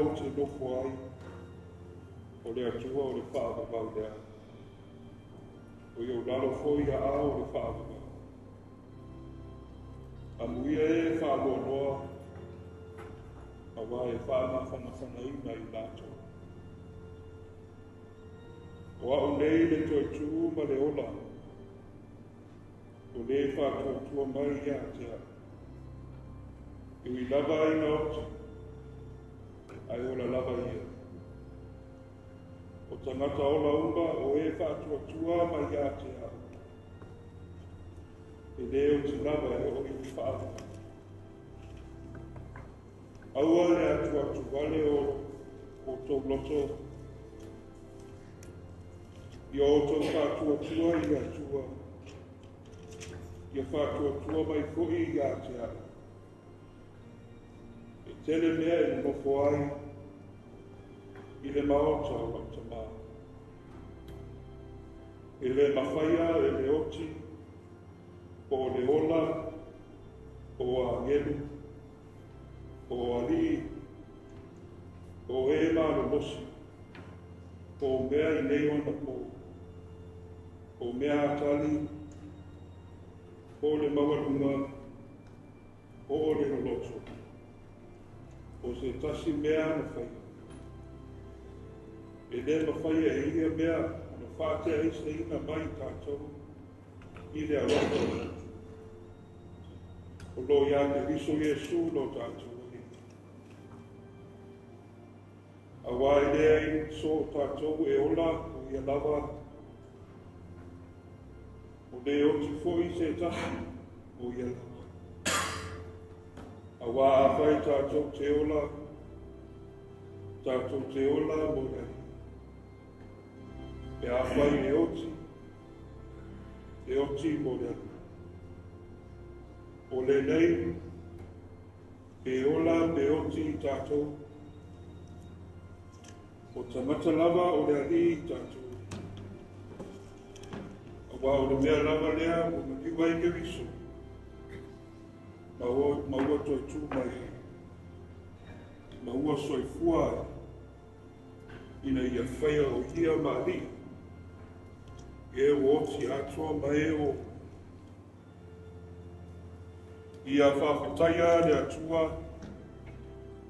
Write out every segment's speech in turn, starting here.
ou te nofo ai, o le Atua o le faavavau lea. O i ou lalo foi aao o le faavavau. Amuia e faaloaloa, auā e faamafanafanaina i latou. O a'u nei le toe tū ma le ola, o lē faatuatua mai ia te a'u. E ui lava ina oti, ae ola lava ia. O tagata ola uma o e faatuatua mai ia te a'u, e lē oti lava e oo i le faavavau. Aua le atuatuvale o outou loto, ia outou faatuatua i le Atua, ia faatuatua mai foi ia te a'u. E tele mea e nonofo ai i le maota o la'u Tamā. E lē mafaia e le oti, po o le ola, po o agelu, po o alii, po o e malolosi, po o mea i nei ona pō, po o mea atali, po o le maualuga, po o le loloto, po o se tasi mea na faia. E lē mafaia e ia mea ona faateaeseina mai tatou i le alofa o le Atua o loo iā Keriso Iesu lo tatou Alii. Auā e leai so o tatou e ola, o ia lava. O lē oti foi se tasi, o ia lava. Auā afai tatou te ola, tatou te ola mo le Alii. Pe afai e oti, e oti mo le Alii. O lenei, pe ola pe oti i tatou, o tagata lava o le Alii i tatou. Auā o le mea lava lea ua maliu ai Keriso, ma ua toe tū mai ai, ma ua soifua ai, ina ia faia o ia ma alii, e ua oti atoa ma e o. Ia faafetaia le Atua,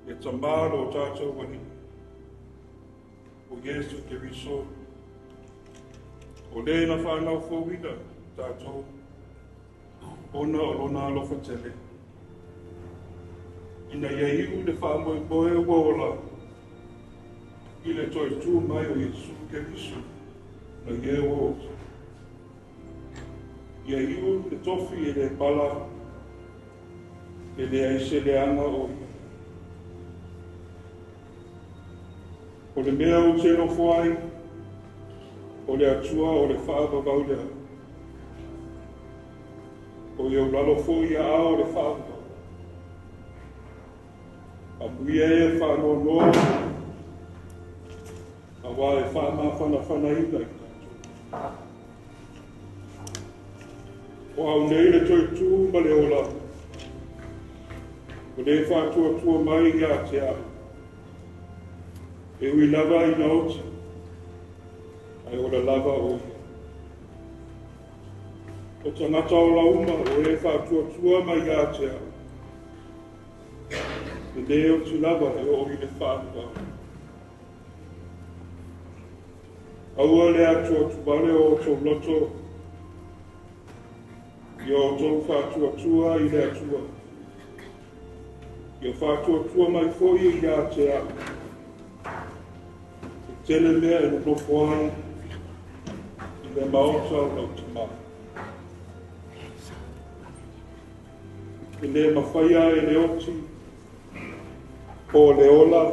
le Tamā lo tatou Alii, o Iesu Keriso, o lē na whānau fouina tatou ona o lona alofa tele, ina ia iu le faamoemoe ua ola i le toe tū mai o Iesu Keriso nai e ua oti. Ia iu le tofi e lē pala, e leai se leaga o ia. O le mea ou te nofo ai, o le Atua o le faavavau lea. O i ou lalo foi aao o le faavavau. Amuia e faanoanoa, auā e faamafanafanaina i tatou. O a'u nei le toe tū ma le ola, o lē faatuatua mai ia te a'u. E ui lava ina oti, ae ola lava o ia. O tagata ola uma o e faatuatua mai ia te a'u, e lē oti lava e oo i le faavavau. Aua le atuatuvale o outou loto, ia outou faatuatua i le Atua. Ia faatuatua mai foi ia te a'u. E tele mea e nonofo ai i le maota o la'u Tamā. E lē mafaia e le oti, po o le ola,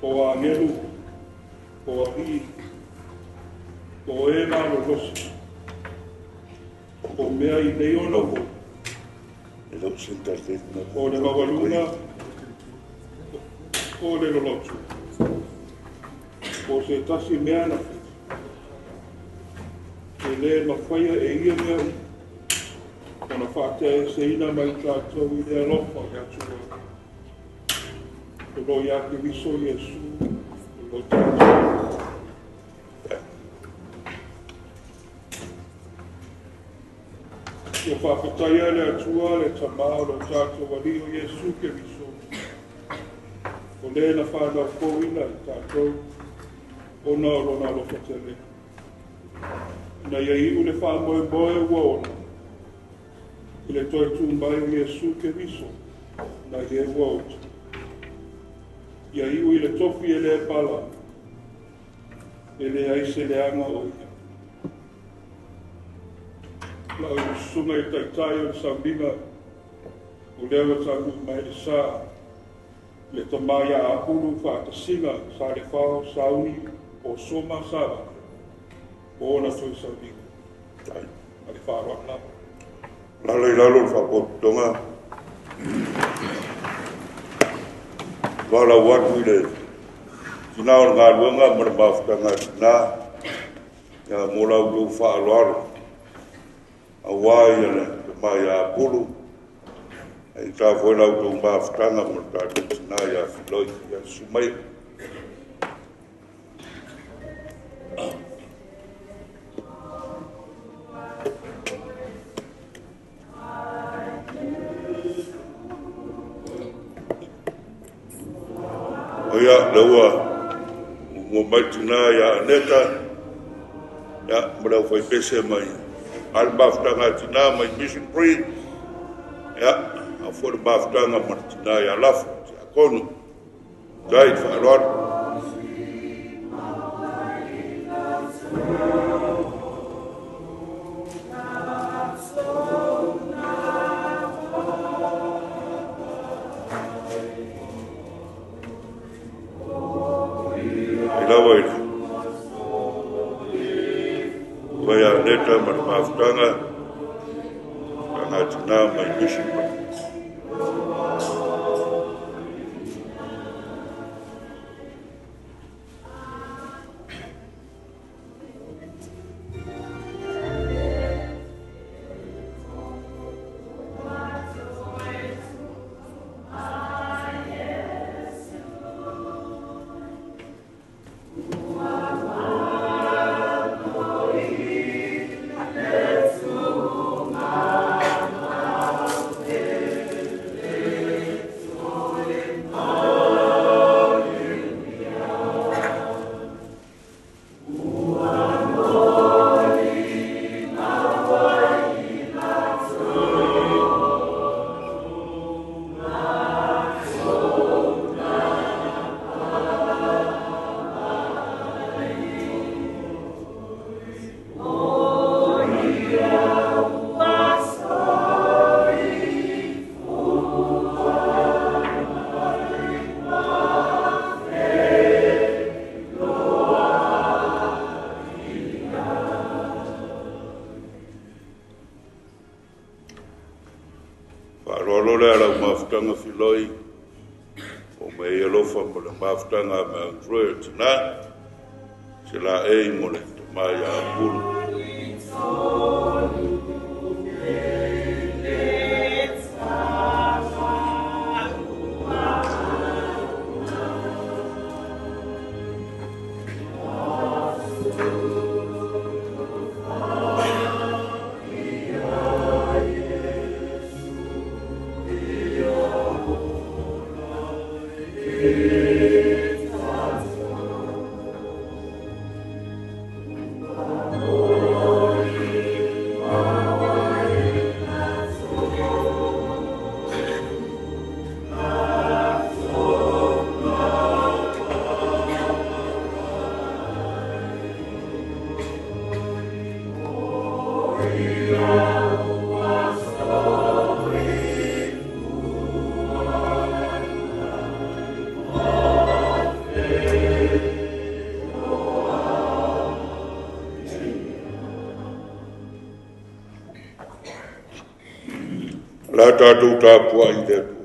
po o agelu, po o alii, po o e malolosi, po o mea i nei ona pō, po o le maualuga, po o le loloto, po o se tasi mea na faia. E lē mafaia e ia mea uma ona faateaeseina mai tatou i le alofa o le Atua o o lo o ia Keriso Iesu o lo tatou. Ia faafetaia le Atua le Tamā o lo tatou Alii o Iesu Keriso, o le na whanau fouina i tātou, ona o lona alofa tele. Ina ia iu le faamoemoe ua ona, i le toe tu mai o Iesu Keriso, na ia ua ota. Ia iu i le tofi e le pala, e le ai se leaga o ia. Lau susuga i taitai o le sauniga, o lea ua taunuu mai le sa, le tama ia Apulu faatasiga sa le fao sauni o Soma Sava, o ona toe sauniga. Ma le faaaloalo lava. Lalo i lalo le faapotopotoga. Valaau atu i le tina o le galuega ma le mafutaga a tina, ia mo la outou faaaloalo, aua ia le tama ia Apulu, ai ta foi la outou mafutaga ma le tatou tina ia Filoi, ia susu mai. O ia, le ua mua mai tina ia Aneta, ia, ma le aufaipese mai, a le mafutaga a tina mai Mission Pre, ia, au foi le mafutaga ma le tina ia Lafo, Tiakono, tai, faaaloalo. Ai lava i le tua ia Aneta ma le mafutaga, mafutaga a tina mai Mission Pre. Faaaloalo le ala o mafutaga Filoi, o mea alofa mo le mafutaga me Andrea tina, se la ei mo le tama ia Apulu. La tatou tapuai i le Atua.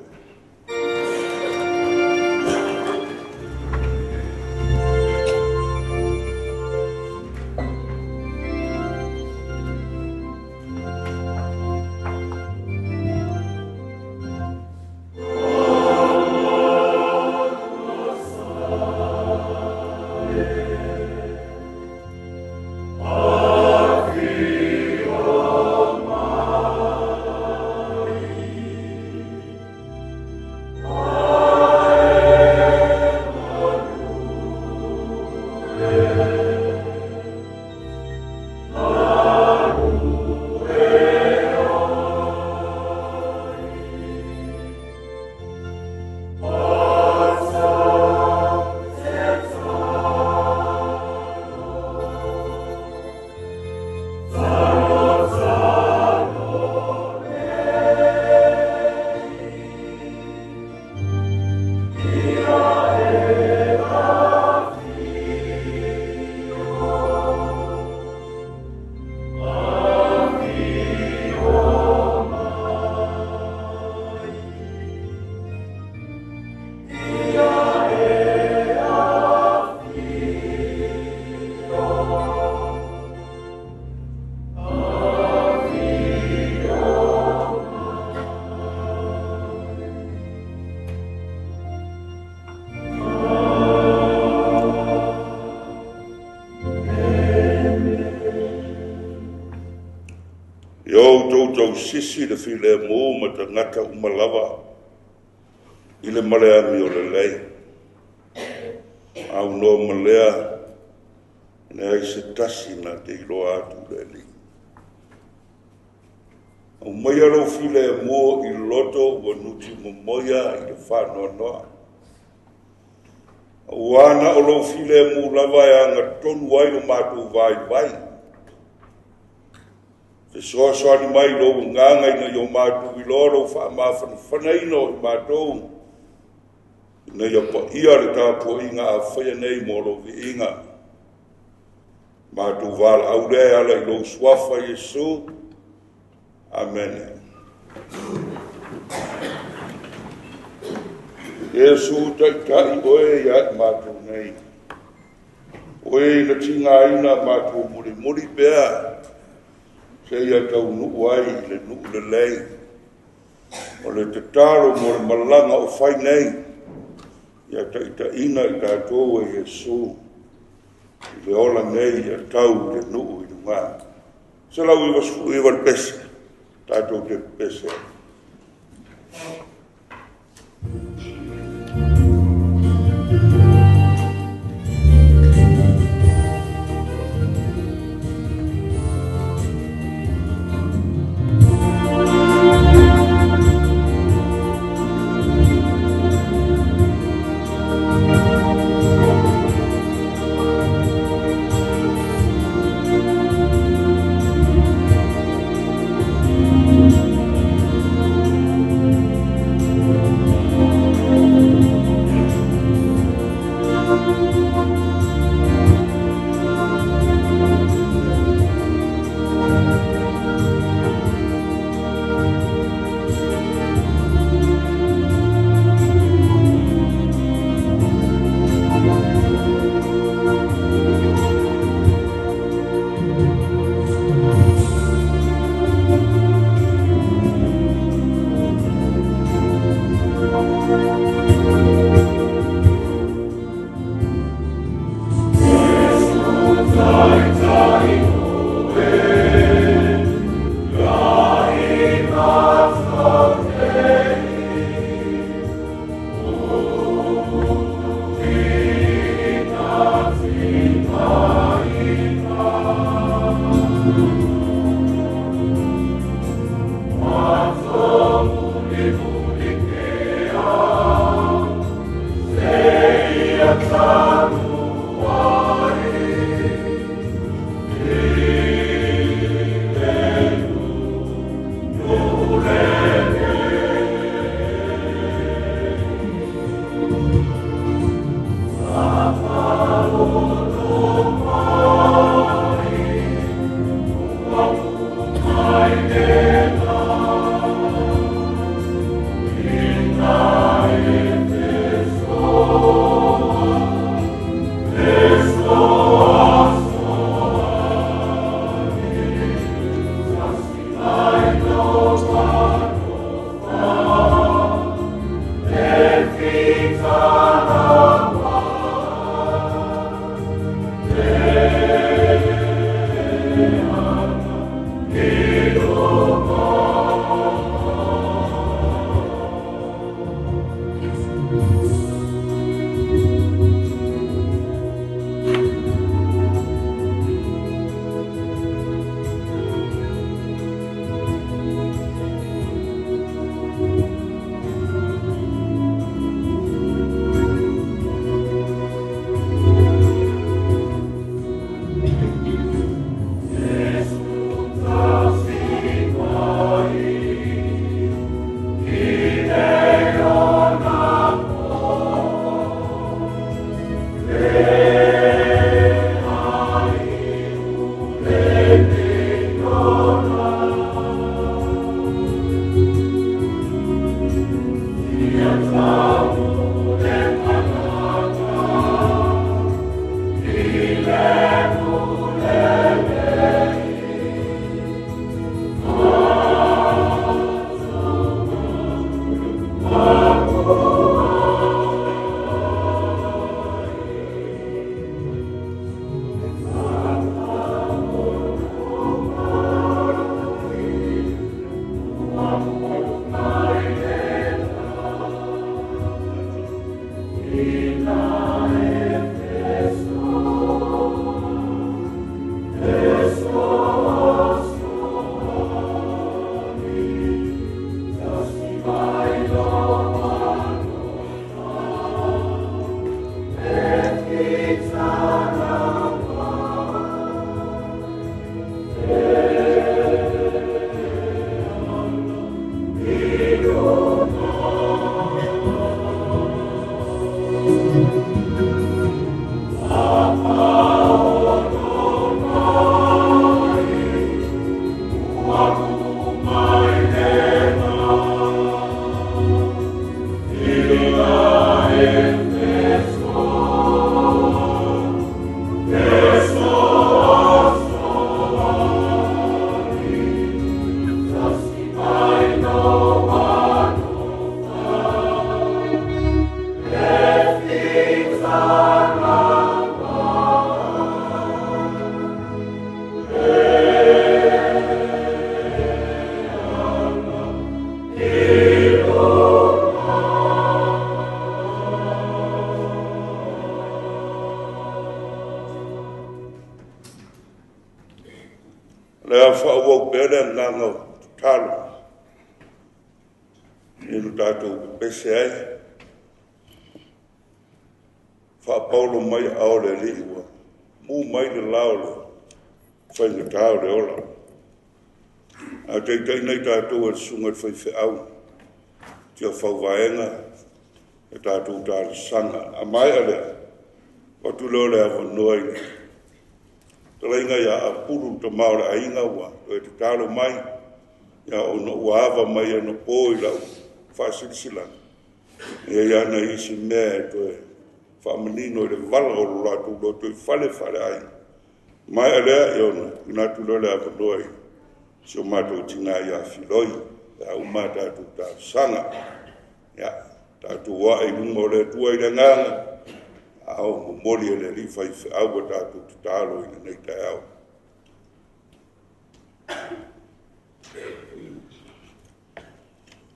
sisi le filemu ma tagata uma lava i le male amiolelei. Aunoa ma lea, e leai se tasi na te iloa atu le Alii. Aumaia lou filemu i loto ua nutimomoia i le faanoanoa. Aua na o lou filemu lava e agatonu ai lo matou vaivai. Fesoasoani mai lou agaga ina ia o matou iloa lou faamafanafanaina o i matou, ina ia paia le tapuaiga a faia nei mo lou viiga. Matou valaau lea e ala i lou suafa Iesu. Amene. Iesu taitai oe ia i matou nei. Oe na tigaina matou mulimuli pea, seia taunuu ai i le nuu lelei. O le tatalo mo le malaga o fai nei, ia taitaiina i tatou e Iesu, i le ola nei ia tau i le nuu i luga. 199 le pese, tatou te pepese ai. Susuga i le faifeau, tia fauvaega, e tatou talosaga. A maea lea, o atu lea o le avanoa i le talaiga ia Apulu le tama o le aiga ua toe tatalo mai, ia ona ua ava mai anapo i lau faasilasila. E i ai ana isi mea e toe faamanino i le vala o lo latou lotoifale faaleaiga. Maea lea, ia ona tuuina atu lea o le avanoa i si o matou tina ia Filoi, pe a uma a tatou talosaga. Ia, tatou ae i luma o le Atua i le agaga, a o momoli e le Alii faifeau a tatou tatalo i lenei taeao.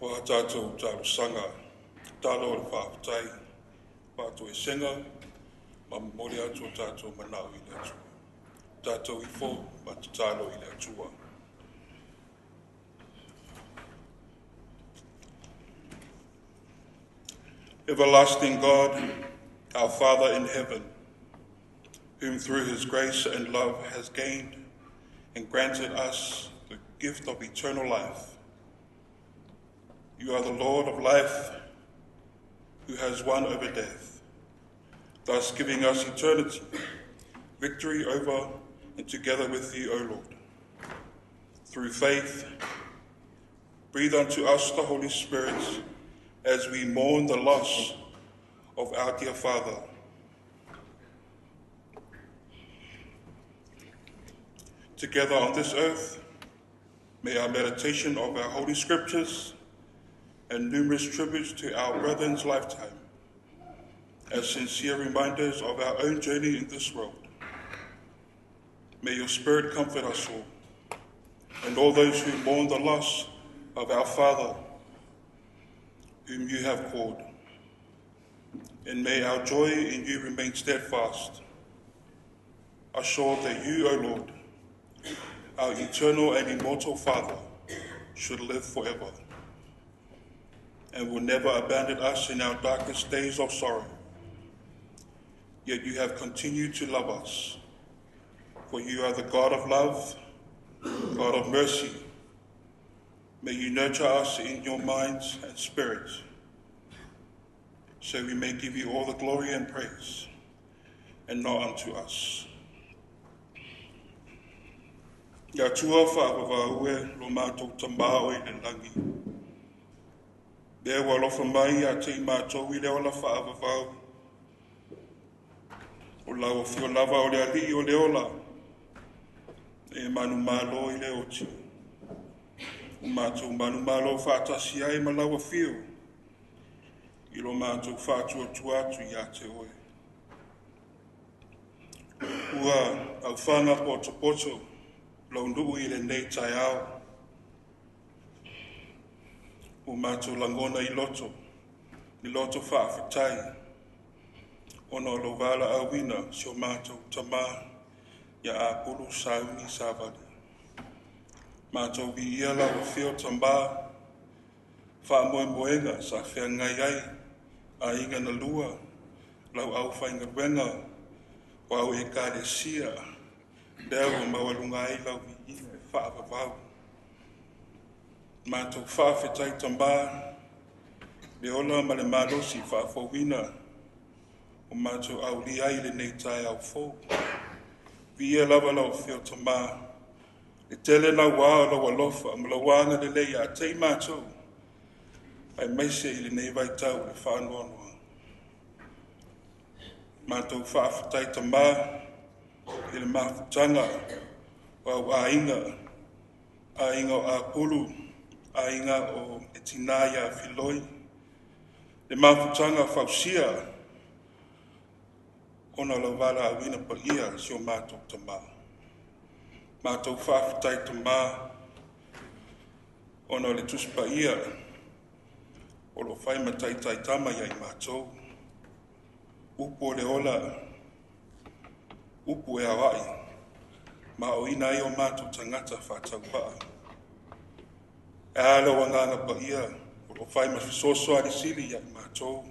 O a tatou talosaga, tatalo o le faafetai, faatoesega, ma momoli atu o tatou manao i le Atua. Tatou ifo ma tatalo i le Atua. Everlasting God, our Father in heaven, whom through his grace and love has gained and granted us the gift of eternal life. You are the Lord of life who has won over death, thus giving us eternity, victory over and together with thee, O Lord. Through faith, breathe unto us the Holy Spirit as we mourn the loss of our dear Father. Together on this earth, may our meditation of our Holy Scriptures and numerous tributes to our brethren's lifetime as sincere reminders of our own journey in this world. May your Spirit comfort us all and all those who mourn the loss of our Father, whom you have called. And may our joy in you remain steadfast, assured that you, O Lord, our eternal and immortal Father, should live forever and will never abandon us in our darkest days of sorrow. Yet you have continued to love us, for you are the God of love, God of mercy. May you nurture us in your minds and spirits, so we may give you all the glory and praise, and not unto us. Ia tua whaavavaue lo mātou tamao i le langi. Lea ua alofa mai ia te i mātou i le ola whaavavau. O lau afio lava o le alii o le ola, e manu malo i le oti. O mātou manu malo whaatasi ai ma lau afio, i lo mātou whaatuatua atu ia te oe. Ua auwhanga poto poto, lau nuu i le nei tai ao. O mātou langona i loto whaawhatai. Ona o lou valaauina si o matou tamā ia Apulu Sauni Savali. Matou viia lau afio tamā, faamoemoega sa feagai ai aiga na lua, lau aufaigaluega o au ekalesia, lea ua maualuga ai lau viiga e faavavau. Matou faafetai tamā, le ola ma le malosi faafouina o matou aulia ai lenei taeao fou. Viia lava lau afio tamā, e tele nauā o lau alofa ma lau agalelei ia te i matou, aemaise i lenei vaitau o le faanoanoa. Matou faafetai tamā i le mafutaga o au aiga, aiga o Apulu, aiga o Etina ia Filoi, le mafutaga fausia ona o lau valaauina paia si o matou tamā. Matou faafetai tamā ona o le Tusi Paia o lo o fai ma taitaitama ia i matou. Upu o le ola, upu e aoai, ma oina ai o matou tagata faatauvaa. E a lau agaga paia o lo o fai ma fesoasoani sili ia i matou.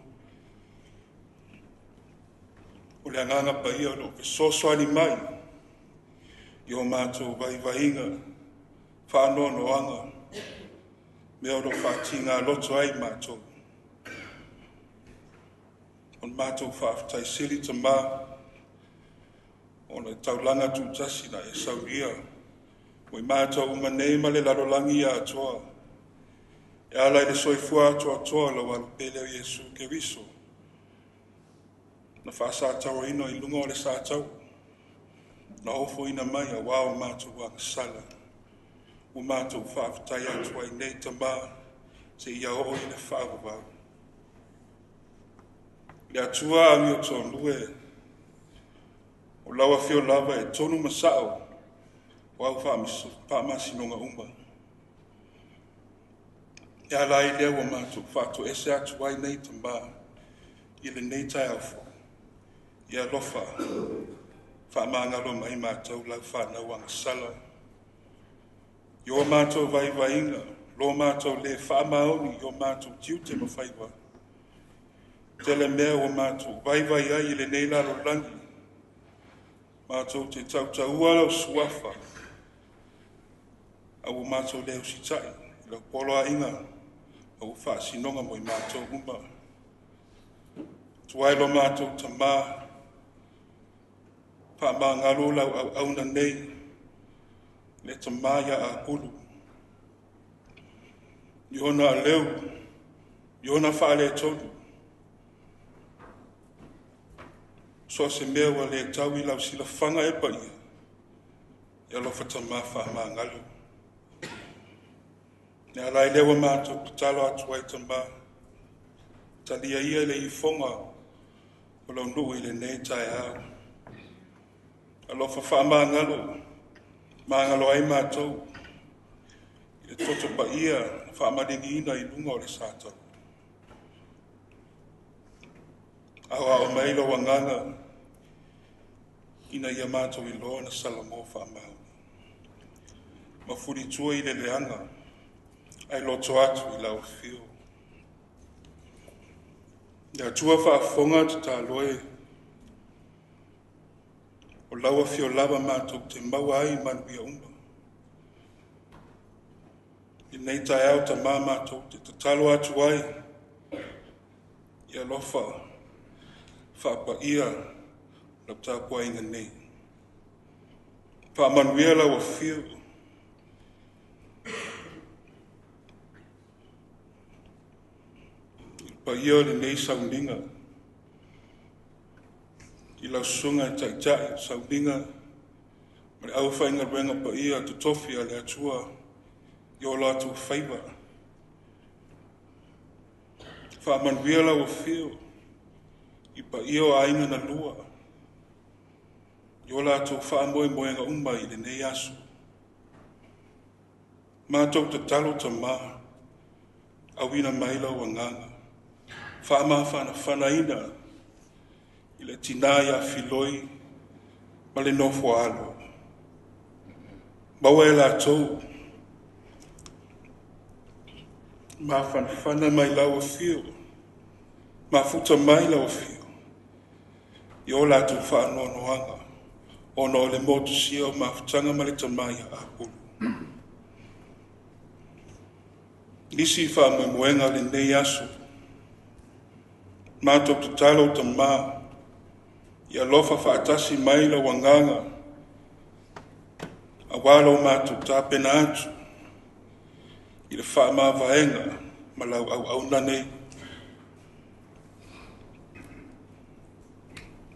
O le agaga paia o lo o fesoasoani mai i o matou vaivaiga, faanoanoaga, mea o lo o faatiga loto ai matou. O le matou faafetai sili tamā, ona e taulaga tutasi na e saunia, mo i matou uma nei ma le lalolagi atoa, e ala i le soifua atoatoa lau alupele o Iesu Keriso, na faasatauaina i luga o le satau, na ofoina mai auā o matou agasala. Ua matou faafetai atu ai nei tamā, seia oo i le faavavau. Le Atua amiotonu e, o lau afio lava e tonu ma sao o au faamasinoga uma. E ala ai lea ua matou faatoese atu ai nei tamā i lenei taeao fou. Ia alofa, faamagalo mai matou lau whanau agasala. I o matou vaivaiga, lo matou le faamaoni i o matou tiute ma faiva. Tele mea ua matou vaivai ai i lenei lalolagi. Matou te tautaua lau suafa, a ua matou le usitai i lau poloaiga, a ua faasinoga mo i matou uma. Tuai lo matou tamā, faamagalo lau auauna nei, le tamā ia Apulu. I ona aleu, i ona faaletonu. So se mea ua le tau i lau silafaga e paia, e alofa tamā faamagalo. E ala ai lea ua matou tatalo atu ai tamā, talia ia le ifoga o lau nuu i lenei taeao. Alofa faamagalo, magalo ai matou, i le toto paia na faamaliliina i luga o le satau. Aoao mai lau agaga, ina ia matou iloa na Salamo faamaoni. Ma fulitua i le leaga, ai loto atu i lau afio. Le Atua faafofoga tatalo e, o lau afio lava matou te maua ai manuia uma. I lenei taeao tamā matou te tatalo atu ai, i alofa faapaia lau tapuaiga nei. Faamanuia lau afio. I le paia o lenei sauniga, i lau susuga e taitai sauniga, ma le aufaigaluega paia totofi a le Atua i o latou faiva. Faamanuia lau afio i paia o aiga na lua, i o latou faamoemoega uma i lenei aso. Matou tatalo tamā, auina mai lau agaga, faamafanafanaina I le tinā ia Filoi ma le nofo a alo. Maua e latou mafanafana mai lau afio, mafuta mai lau afio i o latou faanoanoaga ona o le motusia o mafutaga ma le tama ia Apulu. Nisi faamoemoega lenei aso, matou tatalo tamā, ia alofa faatasi mai lau agaga, aua lo matou tapena atu i le faamavaega ma lau auauna nei.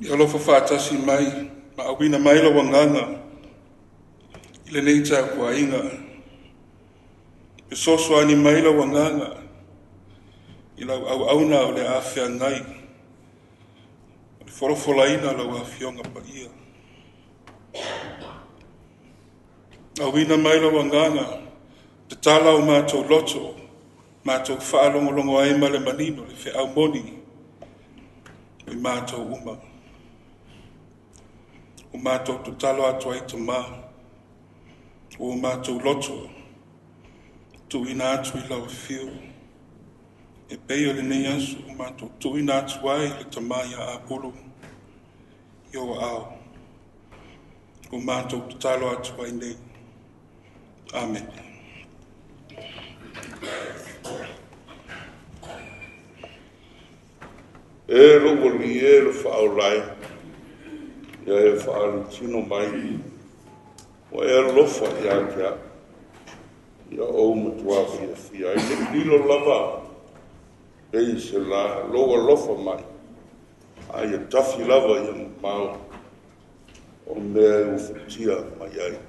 Ia alofa faatasi mai ma auina mai lau agaga i lenei tapuaiga. Fesoasoani mai lau agaga i lau auauna o le afeagai, o le folafolaina lau afioga paia. Auina mai lau agaga, tatala o matou loto, matou faalogologo ai ma le manino le feau moni i matou uma. O matou tatalo atu ai tamā, o matou loto, tuuina atu i lau afio. E pei o lenei aso, o matou tuuina atu ai le tamā ia Apulu i ou aao. O matou tatalo atu ai nei. Amen. E lou alii e le faaola e, ia e faaalitino mai, ua e alofa ia te au, ia ou matua fiafia ai. Ne i lilo lava pei se la lou alofa mai, a ia tafi lava ia mamao o mea e ufatia mai ai.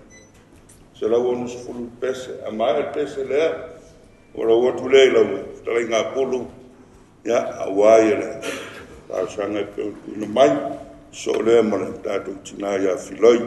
160 pese, a maea le pese lea, o lau atu lea i lau fetalaiga Apulu, ia, aua ia le talosaga e pei ona tuuina mai, sosoo lea ma le tatou tinā ia Filoi.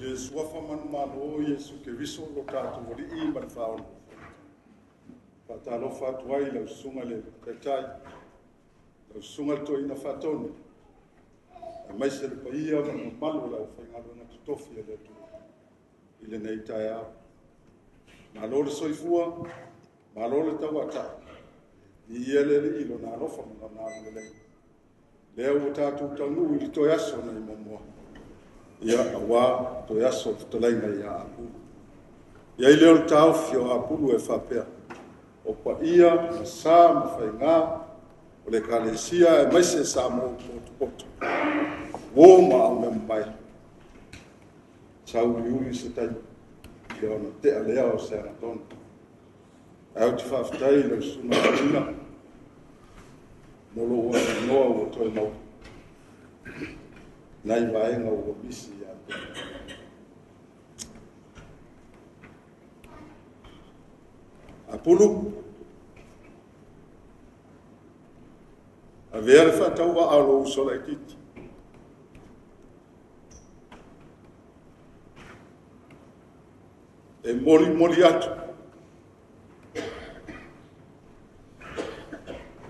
Le suafa manumalo Iesu Keriso lo tatou Alii ma le Faaola. Faatalofa atu ai lau susuga i le Taitai, lau susuga i le Toeaina Faatonu, aemaise le paia ma le mamalu o le aufaigaluega totofi a le Atua i lenei taeao. Malo le soifua, malo le tauatai, viia le Alii i lona alofa ma lona agalelei. Lea ua tatou taunuu i le toe aso nai muamua, ia aua toe aso o fetalaiga ia Apulu. I ai lea o le taofi o Apulu e faapea, o paia ma sa ma faiga o le Ekalesia aemaise Samoa potopoto, uo ma aumeamamae, sauliuli se taimi, ia ona tea lea o se agatonu. Ae ou te faafetai i lau susuga toeaina mo lou avanoa ua toe maua nai vaega ua misi ia te au. Apulu, avea le faatauvaa o lou uso laitiiti. E molimoli atu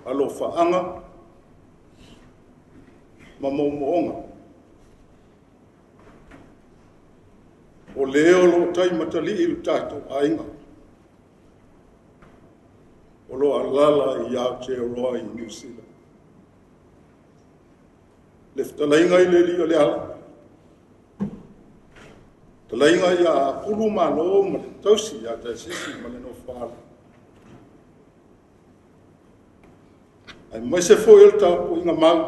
alofaaga ma moomooga o le o lo o taimatalii lo tatou aiga o lo o alaala i Aotearoa i Niu Sila. Le fetalaiga i le Alii o Leala, fetalaiga ia Apulu Malo ma le tausi ia Taeasisi ma le nofo a alo, aemaise foi o le tapuaiga mau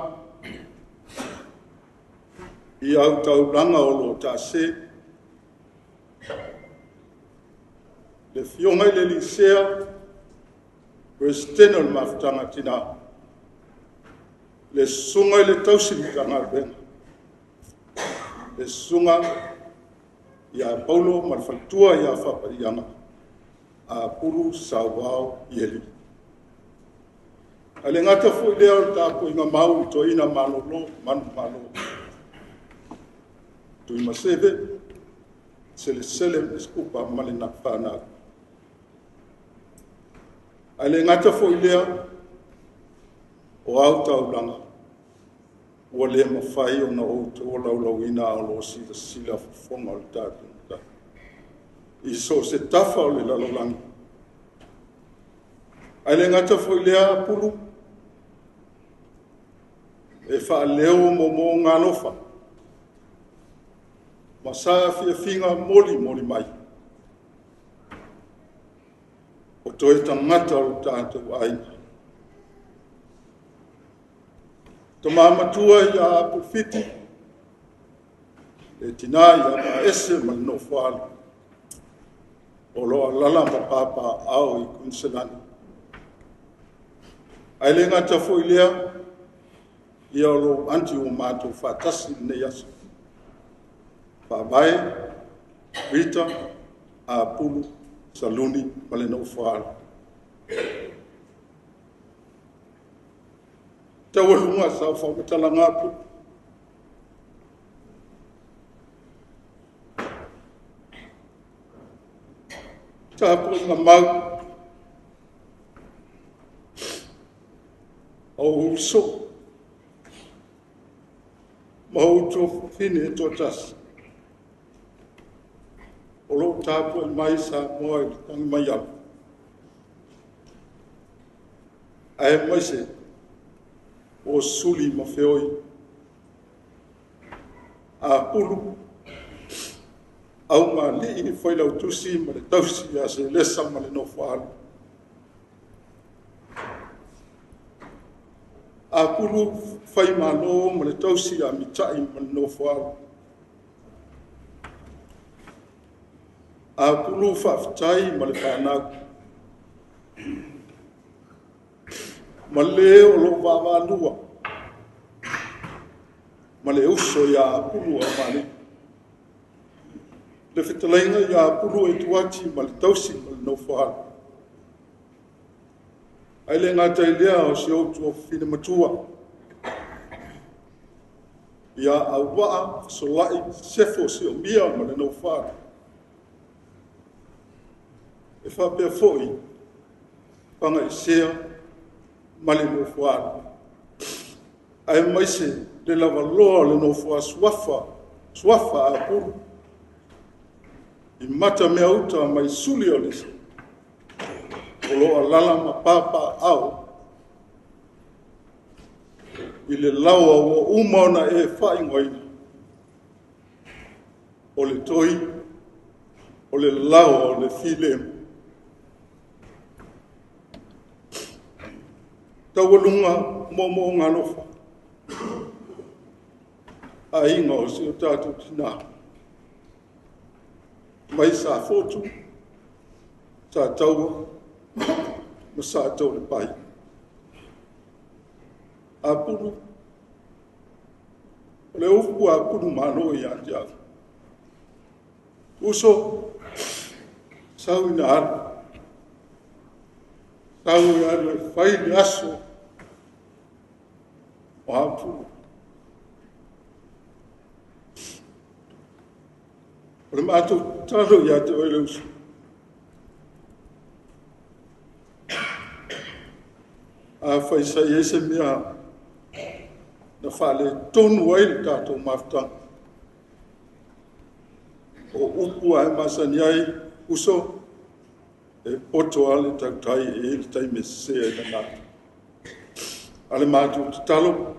i au taulaga o lo o taase. Le afioga i le alii Sea, Peresetene o le Mafutaga a Tina, le susuga i le tausi Matagaluega, le susuga ia Paulo ma le faletua ia Faapaiaga, Apulu Sauao Ieli. Ae le gata foi lea o le tapuaiga mau i toeaina malolo manumalo, Tuimaseve, Selesele ma Esekupa ma le fanau. Ae le gata foi lea o au taulaga ua le mafai ona ou tolaulauina a o lo o silasila fofoga o le tatou Matai i so o se tafa o le lalolagi. Ae le gata foi lea Apulu, e faaleo moomooga alofa ma saafiafiga molimoli mai o toe tagata o lo tatou aiga. Tama matua ia Apulu Fiti, le tina ia Vaese ma le nofo a alo, o lo o alaala ma papaaao i Kuiniselani. Ae le gata foi lea, ia o lou anti ua matou faatasi i lenei aso. Faavae, Rita, Apulu, Saluni ma le nofo a alo. Taualuga sau faamatalaga Apulu. Tapuaiga mau a ou uso ma ou tuafafine e toatasi o lo o tapuai mai Samoa i le tagi mai alo, aemaise o Suli ma Feoi, Apulu, Aumalii, Failautusi ma le tausi ia Selesa ma le nofo a alo. Apulu Faimalo ma le tausi ia Mitai ma le nofo a alo. Apulu Faafetai ma le fanau, ma le o lo o vaavaalua ma le uso ia Apulu Aumalii. Le fetalaiga ia Apulu Etuati ma le tausi ma le nofo a alo. Ae le gata i lea o si ou tuafafine matua, Ia Auva'a Fesola'i Sefo Siomia ma le Nofale. E faapea fo'i Fagaisea ma le Nofoalu, aemaise le lavaloa o le nofo a suafa Apulu, i Matameauta mai suli o le o lo o alaala ma papaaao i le laoa ua uma ona e faaigoaina, o le Toi, o le laoa o le filemu. Taualuga moomooga alofa, aiga o si o tatou tina, mai Safotu, Sataua ma Satoalepai. Apulu, o le upu a Apulu Malo ia te au. Uso, sau ina alu, sau e alu e fai le aso o Apulu. O le matou tatalo ia te oe le uso, afai sa i ai se mea na faaletonu ai le tatou mafutaga, o upu ae masani ai, uso, e poto lava le tautai e i ai le taimi e sese ai lana atu. A le matou tatalo,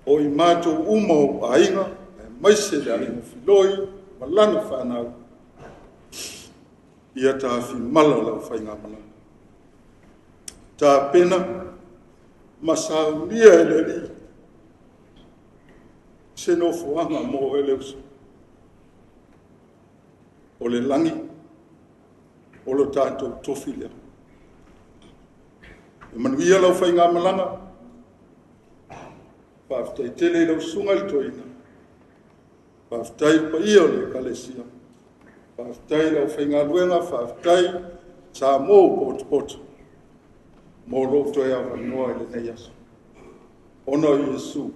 o i matou uma o aiga, aemaise le aiga Filoi ma lana fanau, ia tafimala lau faigamalaga. Tapena ma saunia e le Alii se nofoaga mo oe le uso. O le lagi, o lo tatou tofi lea. E manuia lau faigamalaga, faafetai tele i lau susuga i le toeaina, faafetai i le paia o le Ekalesia, faafetai i le aufaigaluega, faafetai Samoa ua potopoto mo lou toe avanoa i lenei aso. Ona o Iesu.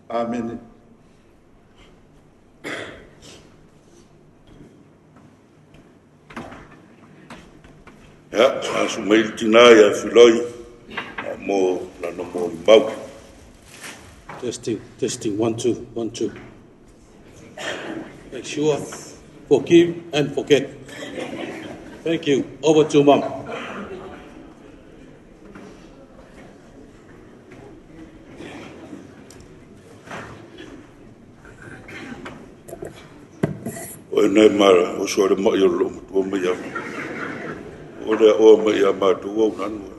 Amene. Ia, asu mai le tina ia Filoi mo lana molimau. Testing, testing, 1, 2, 1, 2. Make sure, forgive and forget. Thank you. Over to Mom. O e nei ma o so le mai o lo matua mai ia. O le o mai ia matua o nanu.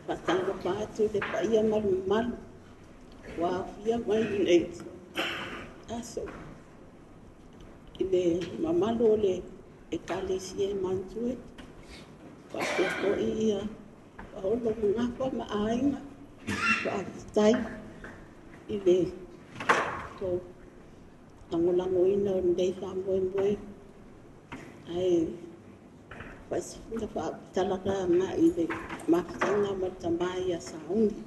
Faatalofa atu i le paia ma le mamalu ua aofia mai i lenei aso i le mamalu o le Ekalesia e Mantuet, faapea foi ia paolo ma gafa ma aiga. Faafetai i le tou lagolagoina o lenei faamoemoe, ae faasifuna faatalaga agai i le mafutaga ma le tama ia Sauni.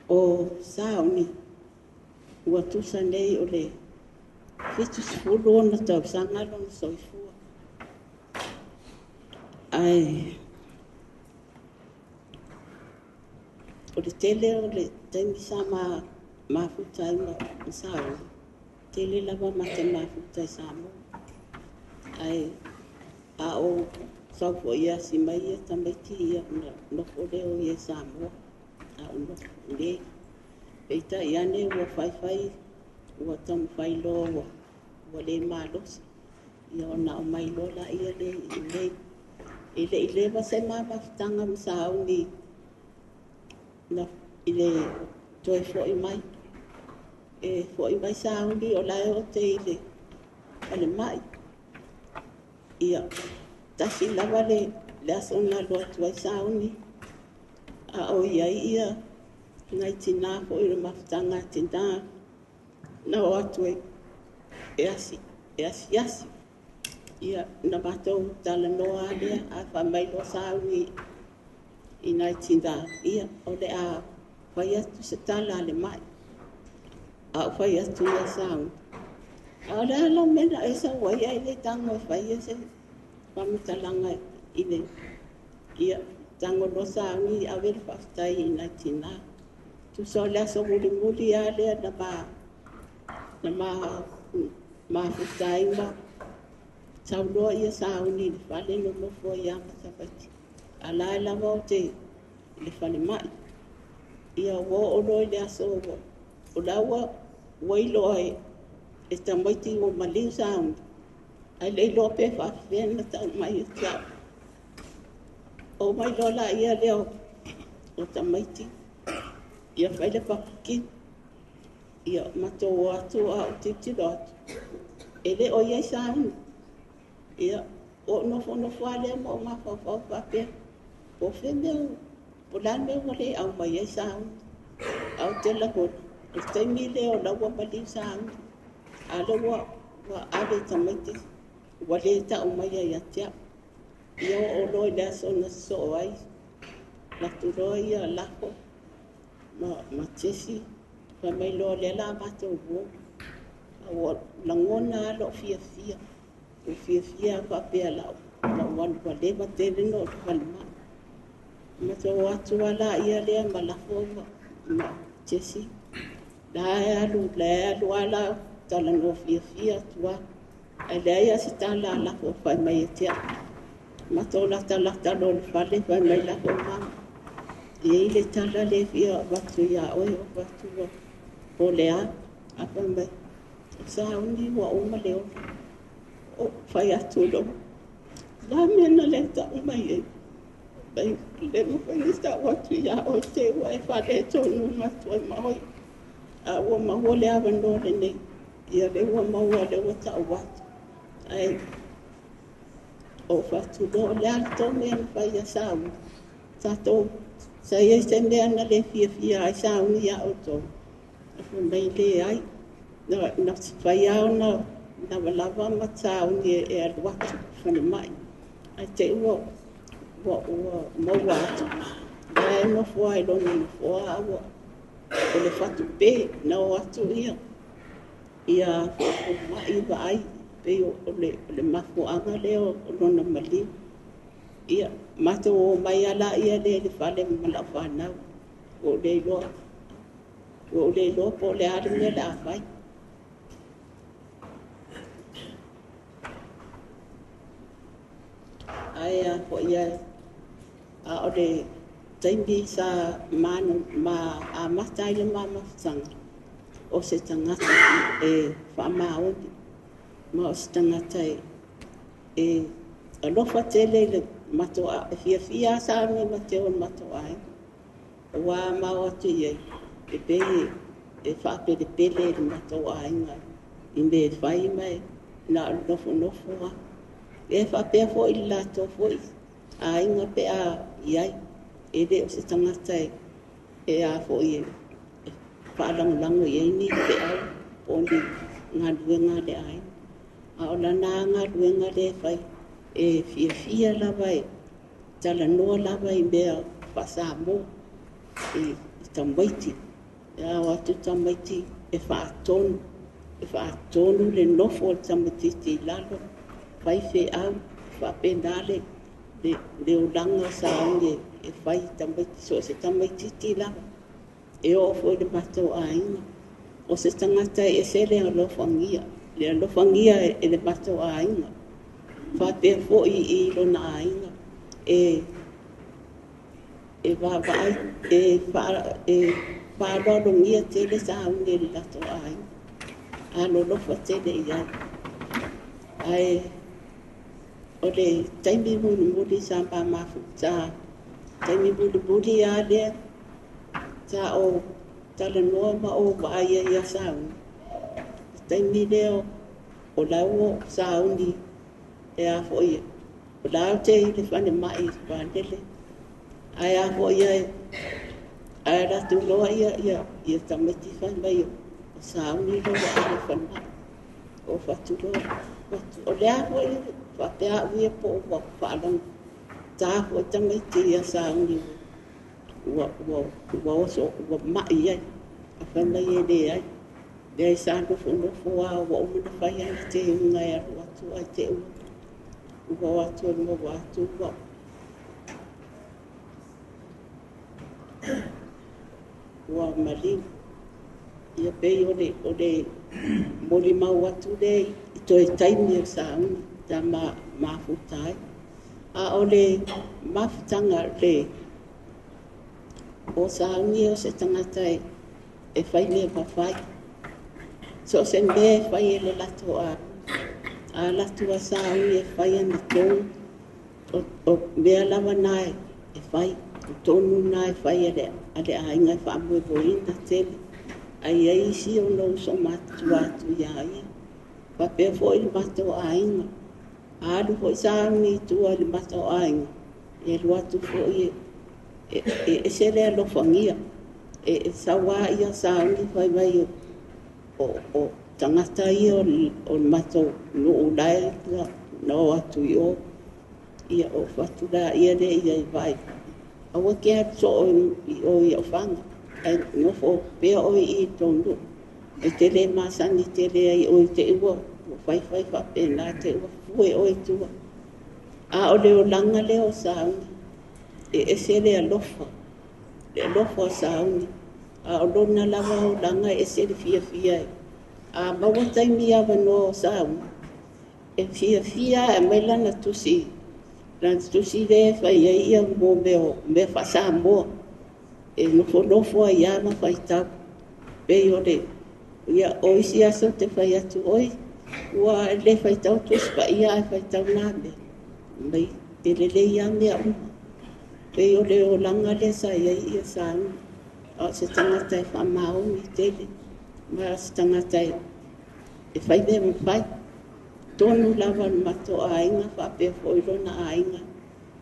O Sauni ua tusa nei o le 76 tausaga lona soifua. Ae o le tele o le taimi sa mafuta ai ma Sauni, tele lava ma te mafuta i Samoa. Ae a o sau foi asi mai ia tamaiti ia ona nofo lea o ia i Samoa, a o nofo nei. Peitai ane ua faifai, ua taumafai loa ua le malosi, ia ona aumai loa laia le i nei. E le i leva se mafutaga ma Sauni i le toe foi mai. E foi mai Sauni o lae o te i le falemai. Ia, tasi lava le aso na alu atu ai Sauni, a o iai ia nai tina foi le mafutaga a tina na o atu e asiasi. Ia, na matou talanoa lea, a fai mai loa Sauni I nai tinā, ia, o le a fai atu se tala a le mai. A o fai atu ia sauni. A o le a la mea na e sau ai ai le tago e fai e se faamatalaga i le ia tago loa sauni ave le faafetai i nai tinā. Tusa o le aso mulimuli lava lea na ma mafuta ai ma sauloa ia sauni i le fale nonofo ai lava ma tamaiti. A la e lava o te i le falemai. Ia ua oo loa i le aso o la ua iloa e tamaiti ua maliu sauni. Ae le iloa pe faafefea na tau mai ia te au. O mai loa la ia lea o tamaiti. Ia fai le papakinu. Ia matou o atu a o tilotilo atu. E le o iai sauni. Ia o nofonofo lava lea ma o mafaufau faapea. Po o fea mea, po o le a le mea ua le au mai ai sauni. A o te lagona, o le taimi lea o la ua maliu sauni. A lea ua ave i tamaiti ua le tau mai ia te au. Ia oo loa i le aso na sosoo ai. Latu loa ia lafo ma Jesse. Fai mai loa lea la matou o. A ua lagona lava lou fiafia. Ua fiafia faapea lau alu ua leva tele na ou i le falemai. Matou o atu lava ia lea ma lafo ma Jesse. La e alu lava la talanoa fiafia atu lava. Ae leai lava se tala a lafo fai mai e te au. Matou latalata loa i le fale fai mai lafo mama. E i ai le tala le fia avatu ia oe o avatu po o le a. A fai mai, o sauni ua uma le ola. O fai atu loa. La mea na le tau mai ai. Mai le mafai na tau atu ia oe te ua e faaletonu ma atu ai ma oe. A ua maua le avanoa lenei. Ia le ua maua le ua tau atu. Ae o faatuloa o le a le tou mea na fai ia sauni. Tatou sa iai se mea na le fiafia ai sauni ia outou. A fai mai le ai. Na fai lava ona lavalava ma sauni e alu atu falemai. Ae te i ua maua atu. La e nofoa i lona nofoa a ua o le fatupe na o atu ia. Ia fomai vaai pei o le mafuaaga lea o lona maliu. Ia matou o mai ala ia le le fale ma lau fanau. Ua ou le iloa po o le a le mea o le a fai. Ae a foi a o le taimi sa ma amata ai le mamafutaga o se tagata e faamaoni ma o se tagata e alofa tele i le matou e fiafia sauni ma te o le matou aiga. Ua mao atu i ai e pei e faapelepele i le matou aiga i mea e fai mai na o le nofonofo lava. E faapea foi i le latou foi aiga pe a i ai. E le o se tagata e a foi e faalagolago i ai ni peau po o ni galuega a le aiga. A o lana galuega lea e fai e fiafia lava e talanoa lava i mea faa-Samoa i tamaiti. E ao atu tamaiti e faatonu le nofo o le tamaitiiti i lalo, fai feau, faapena le olaga o sauni e fai tamaiti, so o se tamaitiiti lava. E oo foi i le matou aiga. O se tagata e ese le alofagia e le matou aiga. Faapea foi i lona aiga e vaavaai, e faaaloalogia tele sauni e le latou aiga. Alolofa tele i ai. Ae o le taimi mulimuli sa mamafuta, taimi mulimuli lava lea sa o talanoa ma o vaai ai ia sauni. Le taimi lea o la ua sauni e a foi o la te i le falemai i Vanele. Ae a foi ae latou loa ia tamaiti fai mai o sauni loa ua ave i falemai. O fatuloa o lea foi faapea au ia po ua faalagota foi tamaiti ia sauni ua ua ua oso ua ma'i ai a fai mai e leai leai sa nofonofo a ua uma ona fai ana teuga e alu atu ae te ua o atu e maua atu ua ua maliu. Ia pei o le molimau atu lea i toe taimi o sauni sa mafuta ai. A o le mafutaga le o sauni o se tagata e fai mea mafai. So o se mea e fai e le latou a latou a sauni e fai ana tonu o mea lava na e fai, o tonu na e fai e le aiga e faamoemoeina tele. Ai ai isi o no uso matutua atu ia ia. Faapea foi le matou aiga. A alu foi sauni i tua i le matou aiga, e alu atu foi e ese le alofagia. E saua ia sauni fai mai o tagata ia o le matou nuu lae na o atu i o. Ia o fatula ia le ia i vai. Aua ke alu soo i o i ofaga. Ai nofo pea oi i tonu. E te le masani te le ai oi te ua fai fai faapena te ua fue oi tua. A o le olaga lea o sauni e ese le alofa. Le alofa o sauni. A o lona lava olaga e ese le fiafia e. A maua taimi avanoa o sauni e fiafia e mai lana tusi. Lana tusi lea e fai ai ia mo mea faasamoa. E nofonofo ai lava ma faitau. Pei o le ia o isi aso te fai atu oi ua le faitau tusi paia ae faitau nā mea. Mai e lelei lava mea uma. Pei o le olaga lea sa i ai ia sauni. A o se tagata e faamaoni tele. Ma o se tagata e fai mea mafai. Tonu lava le matou aiga faapea foi lona aiga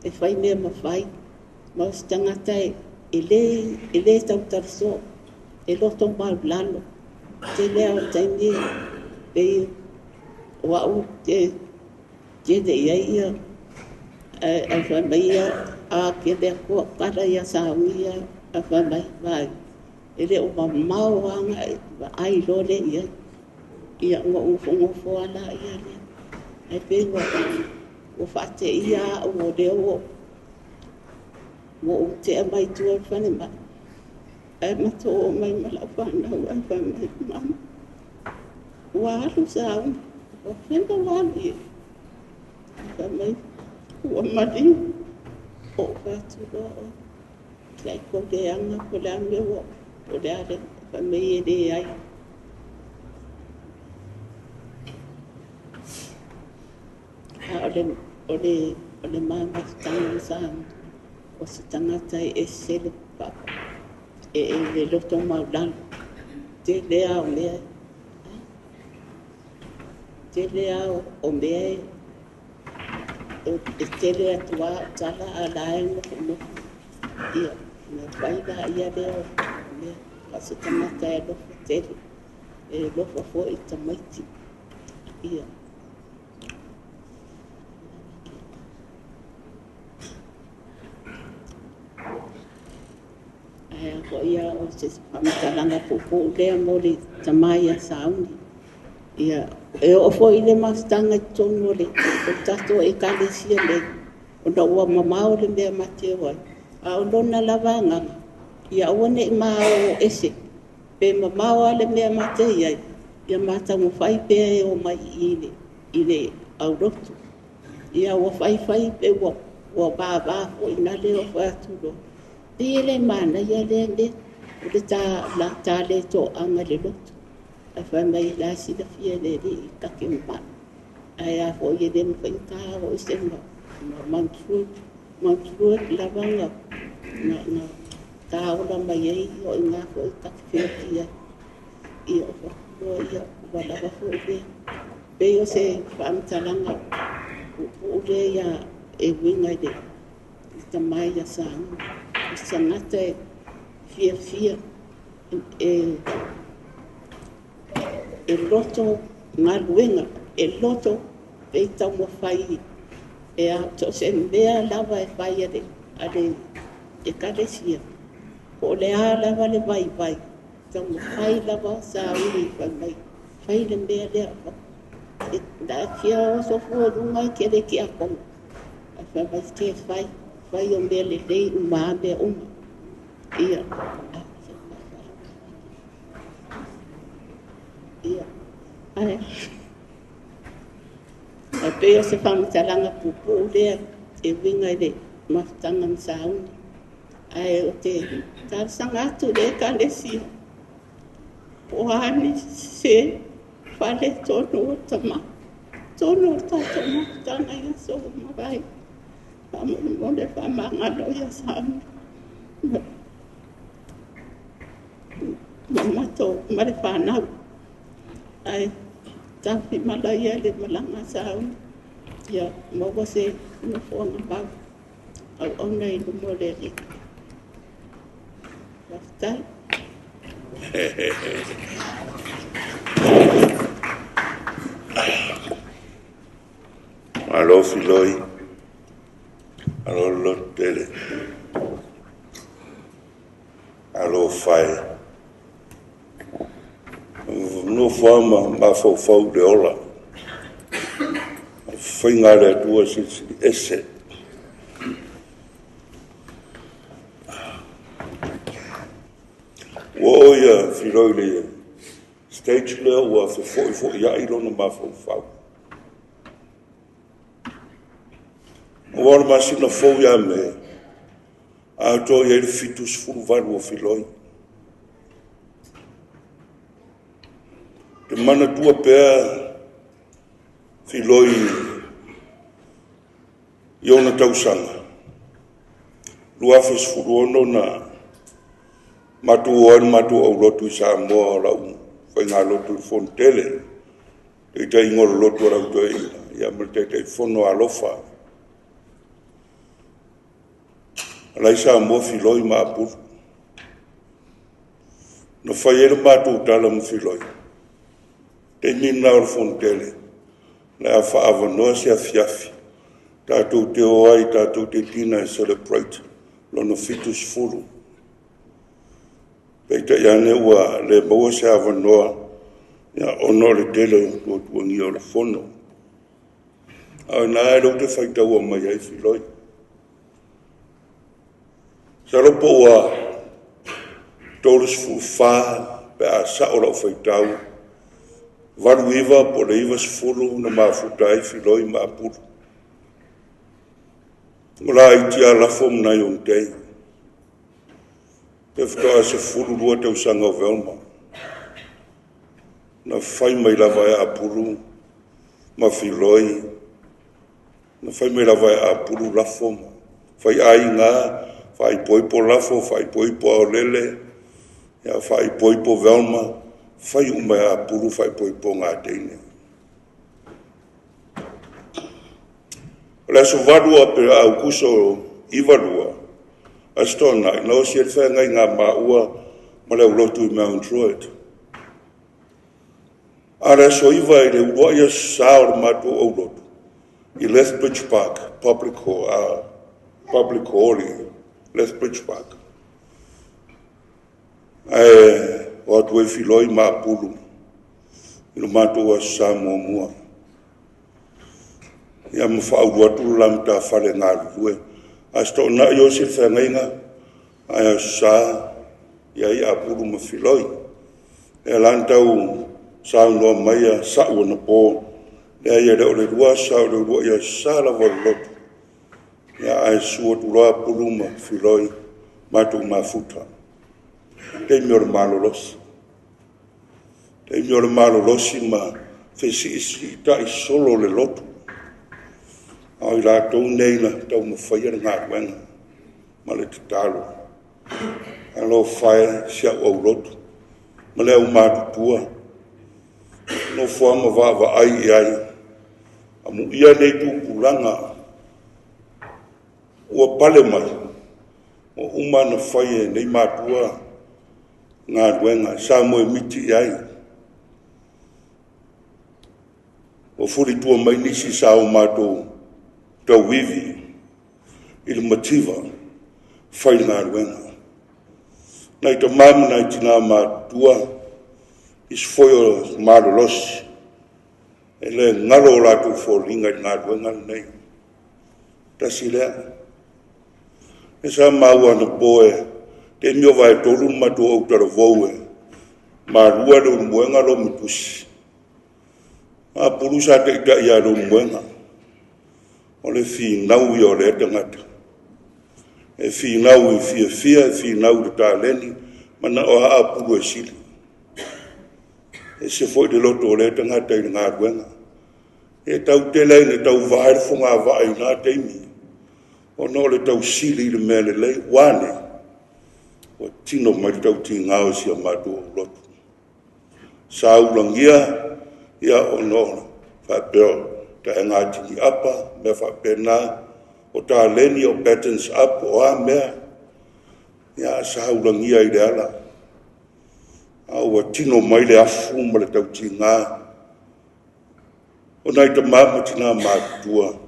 e fai mea mafai. Ma o se tagata e le tautalasoa, e loto maulalo. Tele lava o taimi pei o au te tele i ai ia ai fai mai ia a ke le atua kala ia sauni ia a fai mai vai. E le o mamao anga vaai loa lea i ai. Ia ua ufogofo ala ia lea. Ai pei ua faateia au o lea ua ou tea mai tua o le falemai. Ae matou oo mai ma lau fanau ae fai mai, mama, ua alu sauni. Ua fena ua alu i ai. Fai mai, ua maliu. O fai atu loa oe. Lai kou leaga po o le a mea ua po o le a le fai mai e leai. A o le mafutaga o sauni o se tagata e ese le papa e le loto maulalo. Tele lava o mea. Tele lava o mea e tele atu lava o tala a la e nofonofo. Ia, na fai la ia lea o mea. A o se tagata e alofa tele. E alofa foi i tamaiti. Ia. Ae foi ia o se faamatalaga puupuu lea mo le tama ia sauni. Ia, e oo foi le mafutaga i totonu o le tatou ekalesia nei, ona ua mamao le mea mateo ai. A o lona lava agaga, ia aua ne i mao ese, pe mamao lava le mea mate i ai, ia mataumafai pea e o mai i le aulotu. Ia ua faifai pe ua vava foi na lea o fai atu loa. Pei e le manaia lea mea, o le ta le toaga i le lotu. Ae fai mai la silafia e le alii take mai. Ae a foi e le mafai ona ta o ese ma Mount Druitt lava na taola mai ai o i ngā foi take feoti ai. Ia o whakuloa ia ua lava foi lea. Pei o se faamatalaga puupuu lea ia e uiga i le tama ia sauni. O se tagata e fiafia e loto galuega, e loto pei taumafai e a so o se mea lava e fai a le ekalesia. Po o le a lava le vaivai, taumafai lava sauni fai mai, fai le mea lea. E taatia oso fua i luga e te le tiakono. Ae fai mai te fai, fai o mea lelei uma a mea uma. Ia, ia, ae ae pei o se faamatalaga puupuu lea e uiga i le mafutaga ma sauni. Ae ou te talosaga atu i le Ekalesia, po o a nisi se faaletonu o tama tonu o le tatou mafutaga i aso ua mavae. Faamolemole faamagalo ia Sauni ma matou ma le fanau. Ae tafimala ia le malaga a Sauni, ia maua se nofoaga mau auauna i luma o le Alii. Faafetai. Malo Filoi, malo le lototele, malo fai. Nofo lava ma mafaufau i le ola, o faiga a le Atua e silisili ese. Ua oo ia Filoi i le stage lea ua fefoifoiai lona mafaufau. Aua o le masina fou ia Me, atoa i ai le 78 o Filoi. Te manatua pea Filoi i ona tausaga, 2016 na matou o ai le matou aulotu i Samoa o lau faigalotu i le Fonotele, taitaiga o le lotu a le Au Toeaina, ia ma le Taitaifono Alofa. O la e i Samoa Filoi ma Apulu. Na fai ai le matou tala ma Filoi, taimi lena o le Fonotele, o le a faaavanoa se afiafi tatou te o ai tatou te dinner e celebrate lona 70. Peitai ane ua le maua se avanoa ia, ona o le tele o tuatuagia o le Fono. A o ina lea ou te faitaua mai ai Filoi. Masalo po ua 34 pe a sao lau faitau, 89 po o le 90 na mafuta ai Filoi ma Apulu. O laiti lava Lafo ma nai Onotei. Pe faatoa 12 tausaga o Velma. Na fai mai lava e Apulu ma Filoi, na fai mai lava e Apulu Lafo ma faiaiga, faaipoipo Lafo, faaipoipo Aolele, ia faaipoipo Velma, fai uma e Apulu faaipoipoga a teine. O le aso 8 o Aukuso 92, Aso Toonai, na osi ai le feagaiga a maua ma le aulotu i Mount Druitt. A o le aso 9 i le uluai aso Sa o le matou aulotu i Lethbridge Park, Public Hall, Public Hall i Lethbridge Park. Ae o atu ai Filoi ma Apulu i le matou aso Sa muamua. Ia ma faaulu atu le la matafale e galulue. Aso Toonai osi le feagaiga, ae aso Sa i ai Apulu ma Filoi. Ia la na tau saunoa mai a sa'u anapo, leai e le o le lua aso Sa o le uluai aso Sa lava o le lotu. Ia ae susu atu loa Apulu ma Filoi matou mafuta. Taimi o le malolosi. Taimi o le malolosi ma fesiisitai solo le lotu. A o i latou nei na taumafaia le galuega ma le tatalo. Alofa e si au aulotu ma le aumatutua, nofo lava ma vaavaai i ai, amuia nei tupulaga ua pale mai, ua uma ona fai e nei matua galuega sa moemiti i ai. Ua fulitua mai nisi sa o matou tauivi i le mativa fai le galuega. Nai tamā ma nai tinā matutua, isi foi o malolosi, e le galo o latou foliga i le galuega lenei. Tasi lea. E sa maua anapo e taimi o vaetolu le matou autalavou e malua Leulumoega Lomotusi. Apulu sa taitai ia Leulumoega. O le finau ia o lea tagata. E finau i fiafia, e finau i le taleni, manao a Apulu e sili. E ese foi le loto o lea tagata i le galuega. E tau tele ai ina tauva ai le fogavaa i na taimi, ona o le tausili i le mea lelei. Ua a nei? Ua tino mai le tautiga o si a matou aulotu. Sa ulagia, ia ona o faapea o taega atini apa, mea faapena, o taleni o patterns up, o a mea, ia sa ulagia i le ala. A ua tino mai le afu ma le tautiga o nai tamā ma tinā matutua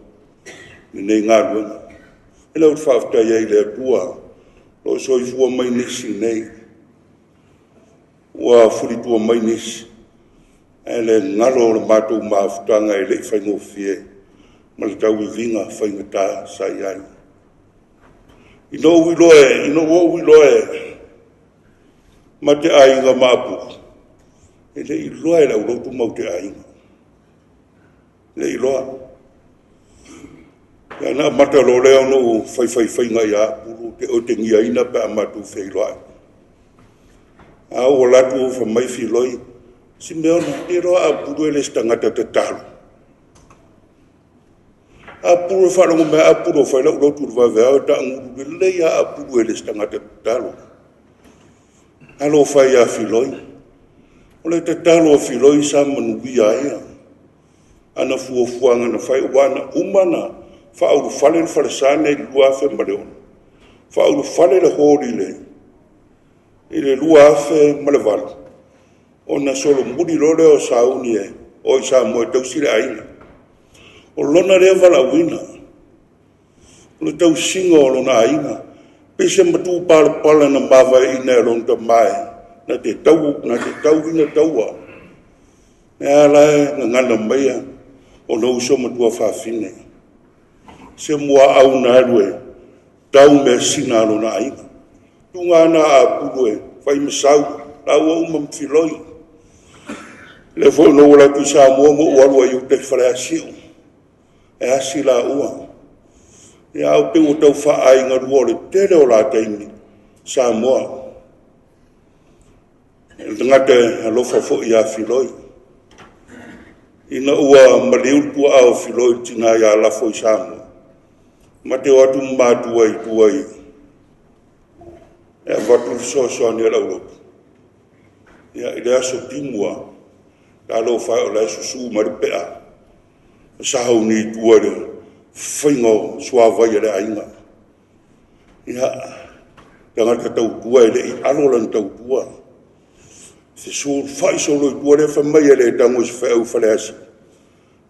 lenei galuega. E le o te faafetai ai i le Atua, o lo o soifua mai nisi nei, ua fulitua mai nisi, ae le galo o le matou mafutaga e le i faigofie ma le tauiviga faigata sa i ai. Ina ua ou iloa e ma te aiga ma Apulu, e le iloa e le aulotu mau te aiga. Le iloa. Ia na amata loa lea ona ou faifaifaiga ia Apulu te otegiaina pe a matou feiloai. A ua latu ua fai mai Filoi, Simeona, e iloa Apulu e le se tagata tatalo. Apulu e faalogo mai Apulu o fai lau lotu i le vaveao e taagulu lelei a Apulu e le se tagata tatalo. Alofa ia Filoi. O le tatalo a Filoi sa manuia ai ana fuafuaga na fai, ua na uma na faaulufale le falesa nei i le 2006. Faaulufale le hall i le 2008, ona solomuli loa lea o sauni e o i Samoa e tausi le aiga. O lona lea valaauina, o le tausiga o lona aiga, pei se matupalapala na mavaeaina e lona tama na te tauina taua. E ala e gagana maia o lou uso matua fafine. Se muaau na alu e tau measina a lona aiga. Tunga na Apulu e fai masau, laua uma ma Filoi. Le foi no ua latu i Samoa mo ua alu ai uta i Faleasiu. E asi la ua. Ia au pe ua tau faaaiga lua o le tele o la taimi Samoa. E tagata e alofa foi ia Filoi. Ina ua maliu le tuaa o Filoi i tina ia Lafo i Samoa. Ma te o atu matua i tua i e avatu le fesoasoani a le aulotu. Ia, i le aso timua, talofa e o la e susu mai le pea. Sauni i tua i le faiga o suavai a le aiga. Ia, tagata tautua e le i alo lana tautua. Fesulufai solo i tua lea fai mai e le tago i se feau i Faleasi.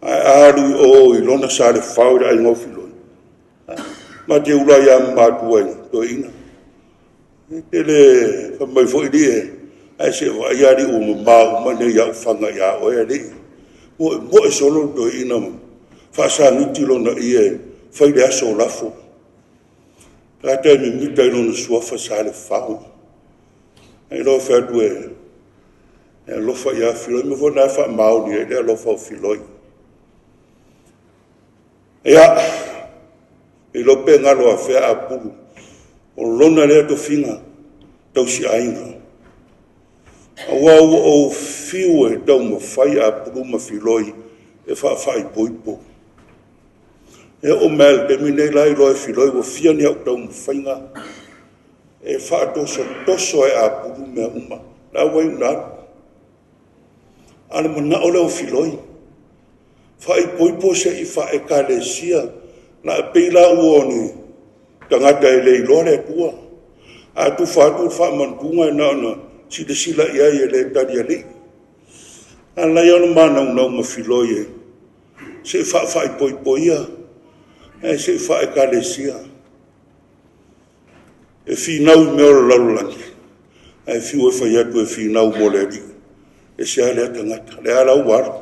Ae alu i o i lona sa le fao i le aiga o Filoi. Ma te ula ia matua i toeaina. E tele fai mai foi li e ae se vaai ali ua mamao uma nei au fanga ia oe ali. Moe moe solo le toeaina faasagiti lona ie fai le aso o lafo. Tagata e mimita i lona suafa sa le fao. Ai loa fai atu e alofa ia Filoi, ma foi na faamaoni ai le alofa o Filoi. Ia, i lo pe galo a fea Apulu, o lona lea tofiga tausi aiga. Aua ua ou fiu e taumafai Apulu ma Filoi e faafaipoipo. E oo mai le taimi nei la iloa e Filoi ua fia ni au taumafaiga e faatosotoso e Apulu mea uma. La ua iu na alu. A le manao lea o Filoi, faaipoipo se i faaekalesia, la pei la ua o ni tagata e le iloa le Atua. A tufa atu le faamanutuga e na ona silasila i ai e le tali alii. A lai ona manaunau ma Filoi e se i faafaipoipoia, ae se i faaekalesia. E finau i mea o le lalolagi, Ae fiu e fai atu e finau mo le Alii, e ese lava lea tagata, lea la ua alu.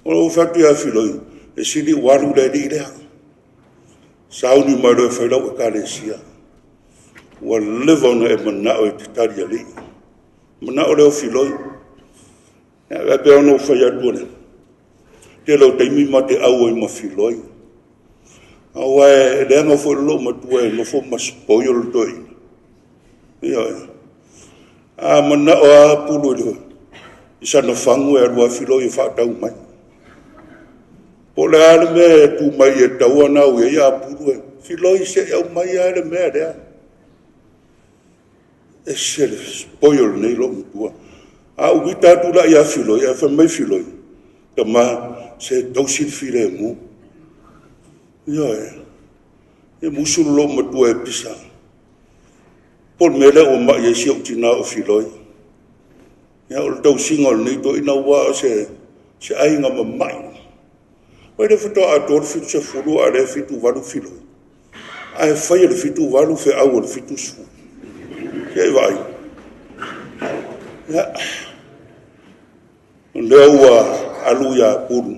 O lou fai atu ia Filoi, e sili ua alu le alii lea. Sauni mai loa e fai lau ekalesia. Ua leva ona e manao e te tali alii. Manao lea o Filoi. Ia, e pei ona ou fai atu o le tele o taimi ma te auai ma Filoi. Aua e leaga foi le loomatua e nofo ma spoil le toeaina. Ioe. A manao lava Pulu i sana fagu e alu lava Filoi e faatau mai. Po o le a le mea e tu mai e tatau ona au i ai Apulu e Filoi se i aumai lava le mea lea. E ese le spoil o lenei loomatua. A ou ita atu la ia Filoi, ae fai mai Filoi, tama, se tausi le filemu. Ioe, e musu le loomatua e pisa. Po o le mea lea ua mai ai si ou tinã o Filoi. Ia, o le tausiga o lenei toeaina aua o se aiga mamai. Oi lea faatoa atoa le 70 a o lea e 78 Filoi. Ae fai e le 78 feau a le 70. Se i vaai. Ia, o lea ua alu ia Pulu.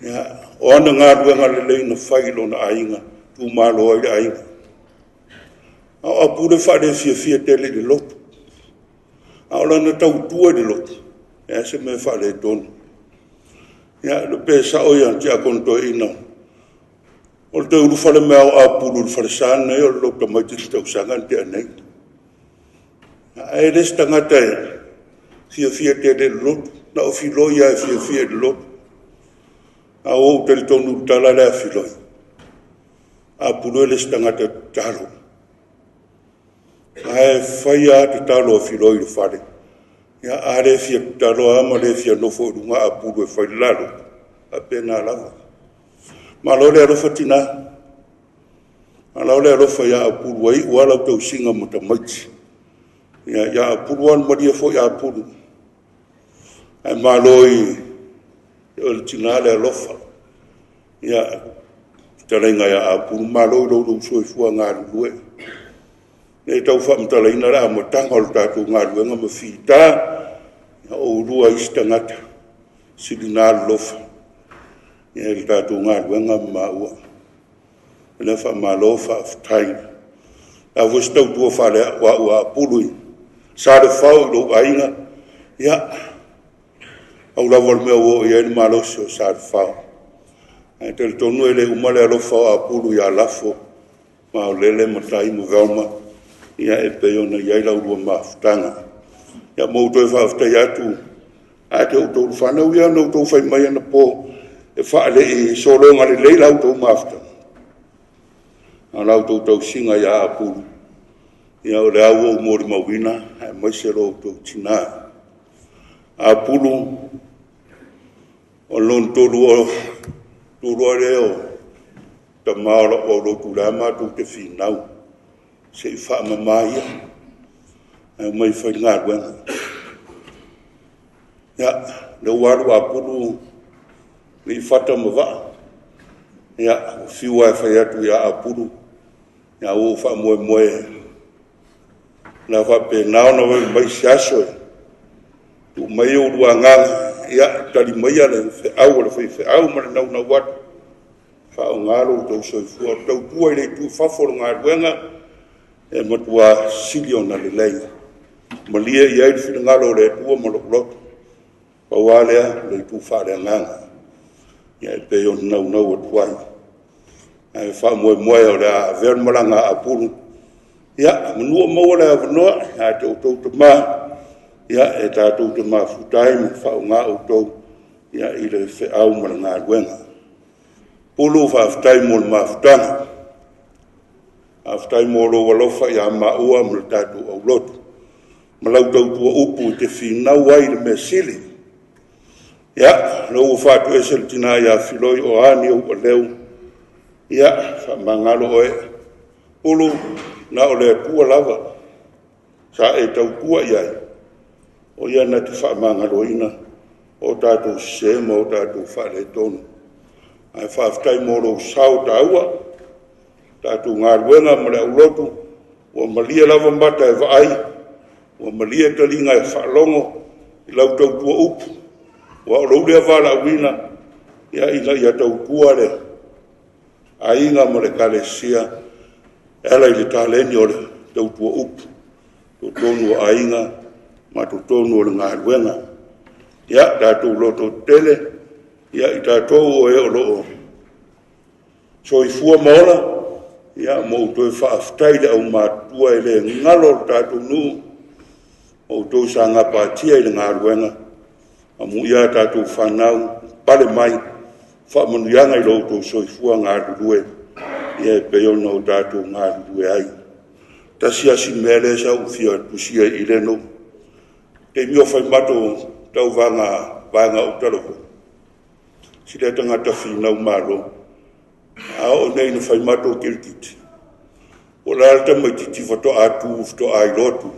Ia, o ana galuega lelei na fai i lona aiga, tumalo ai le aiga. A o Apulu e faalefiafia tele i le lotu. A o lana tautua i le lotu, e leai se mea e faaletonu. Ia, pe sao ia Tiakono Toeaina, o le toe ulufale mai o Apulu i le falesa lenei o le lotu tamaiti i le tausaga na tea nei. Ae le se tagata e fiafia tele i le lotu, na o Filoi lava e fiafia i le lotu. A ua ou talitonu i le tala lea a Filoi, Apulu e le se tagata tatalo. Ae fai lava tatalo a Filoi i le fale. Ia, a le fia tatalo lava ma le fia nofo i luga Apulu e fai le la lotu, faapena lava. Malo le alofa tinã. Malo le alofa ia Apulu, ua iu lava lau tausiga ma tamaiti. Ia, ia Apulu lava, malie foi Apulu. Ae malo i le tinã le alofa. Ia, fetalaiga ia Apulu, malo i lo outou soifua galulue. E tau faamatalaina le amataga o le tatou galuega ma fita, ia oulua isi tagata, silina alolofa, ia i le tatou galuega ma maua. O lea faamalo faafetai. A foi se tautua faaleauau a Apulu i Salefao i lou aiga, ia, pau lava o le mea ua oo i ai le malosi o Salefao. Ae talitonu e le uma le alofa o Apulu ia Lafo, Maolele, Matai ma Velma, ia e pei ona i ai la ulua mafutaga. Ia, ma ou toe faafetai atu, a te outou fanau ia na outou fai mai anapo e faalei sologa lelei la outou mafutaga. A o la outou tausiga ia Apulu, ia o le au ou molimauina, aemaise lo outou tinã. Apulu, o lona tolu lea o tama o lau aulotu lea matou te finau, se i faamama ia, ae omai fai le galuega. Ia, lea ua alu Apulu i fata ma vaa. Ia, fiu lava e fai atu ia Apulu, ia ua ou faamoemoe, na faapena ona mai se aso e tuu mai ulua agaga, ia, tali maia le feau a le faifeau ma le naunau atu, faaaoga lo outou soifua, tautua i le itu i fafo o le galuega, e matua sili ona lelei. Malie i ai le finagalo o le Atua ma lou loto. Pau lava lea, le itu faaleagaga. Ia e pei ona naunau atu ai. Ae faamoemoe o le a avea le malaga a Apulu. Ia, manu o maua le avanoa, ia te outou tama, ia e tatou te mafuta ai ma faaaoga outou, ia, i le feau ma le galuega. Pulu, faafetai mo le mafutaga. Faafetai mo lou alofa ia maua ma le tatou aulotu. Ma lau tautua upu i te finau ai i le mea sili. Ia, lea ua faatoese le tina ia Filoi o a ni ou aleu, ia, faamagalo oe. Pulu, na o le Atua lava, sa e tautua i ai, o ia na te faamagaloina o tatou sese ma o tatou faaletonu. Ae faafetai mo lou sao taua, tatou galuega ma le aulotu, Ua malie lava mata e vaai, ua malie taliga e faalogo i lau tautua upu, ua o lou lea valaauina, ia ina ia tautua le aiga ma le Ekalesia e ala i le taleni o le tautua upu, totonu o aiga ma totonu o le galuega. Ia, tatou lototetele, ia i tatou o e o lo o soifua ma ola, ia ma ou toe faafetai i le aumatutua e le galo le tatou nuu, o outou sa gapatia i le galuega, amuia a tatou fanau, pale mai, faamanuiaga i lo outou soifua galulue, ia e pei ona o tatou galulue ai. Tasi lava si mea lea sa ou fia tusia i i lea na ou... taimi o fai matou tauvaga vaega uta i si lea tagata finau malo, a oo nei ina fai matou kirikiti, po o le a le tamaitiiti faatoa tu faatoa iloa tu,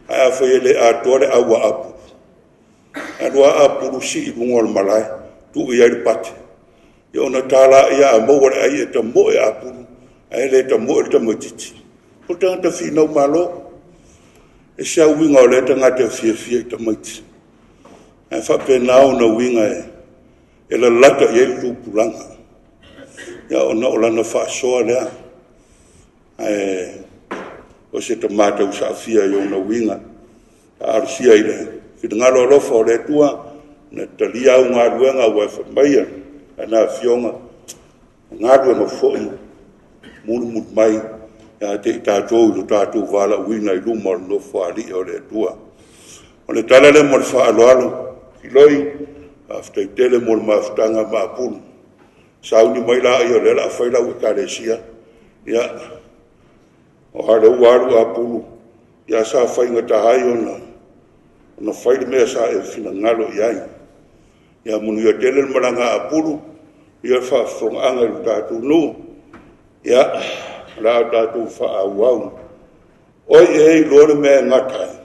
ae afai e le atoa le au a Apulu, e alu lava Apulu sii i luga o le malae, tuu i ai le pate, ia ona ta lea a maua le ai e tamoe Apulu ae le tamoe le tamaitiiti. O le tagata finau malo. E ese lava uiga o lea tagata e fiafia i tamaiti, ae faapena ona uiga e lalata i ai le tupulaga, ia ona o lana faasoa lea. Ae o se tama tausaafia i ona uiga. Talosia i le finagalo alofa o le Atua, ia talia au galuega aua fai mai lana Afioga, o galuega foi mulimuli mai ia te i tatou i lo tatou valaauina i luma o le Nofoalii o le Atua. O le tala lea ma le faaaloalo, Filoi, faafetai tele mo le mafutaga ma apulu. Sauni mai laia o lea o le a fai lau Ekalesia. Ia, aua o lea ua alu apulu, ae sa faigata ai ona fai le mea sa e finagalo i ai. Ia manuia tele le malaga a apulu, manuia le faafofogaaga i le tatou nuu. Ia, o le a tatou faaauau. O ai ea e iloa le mea e gata ai?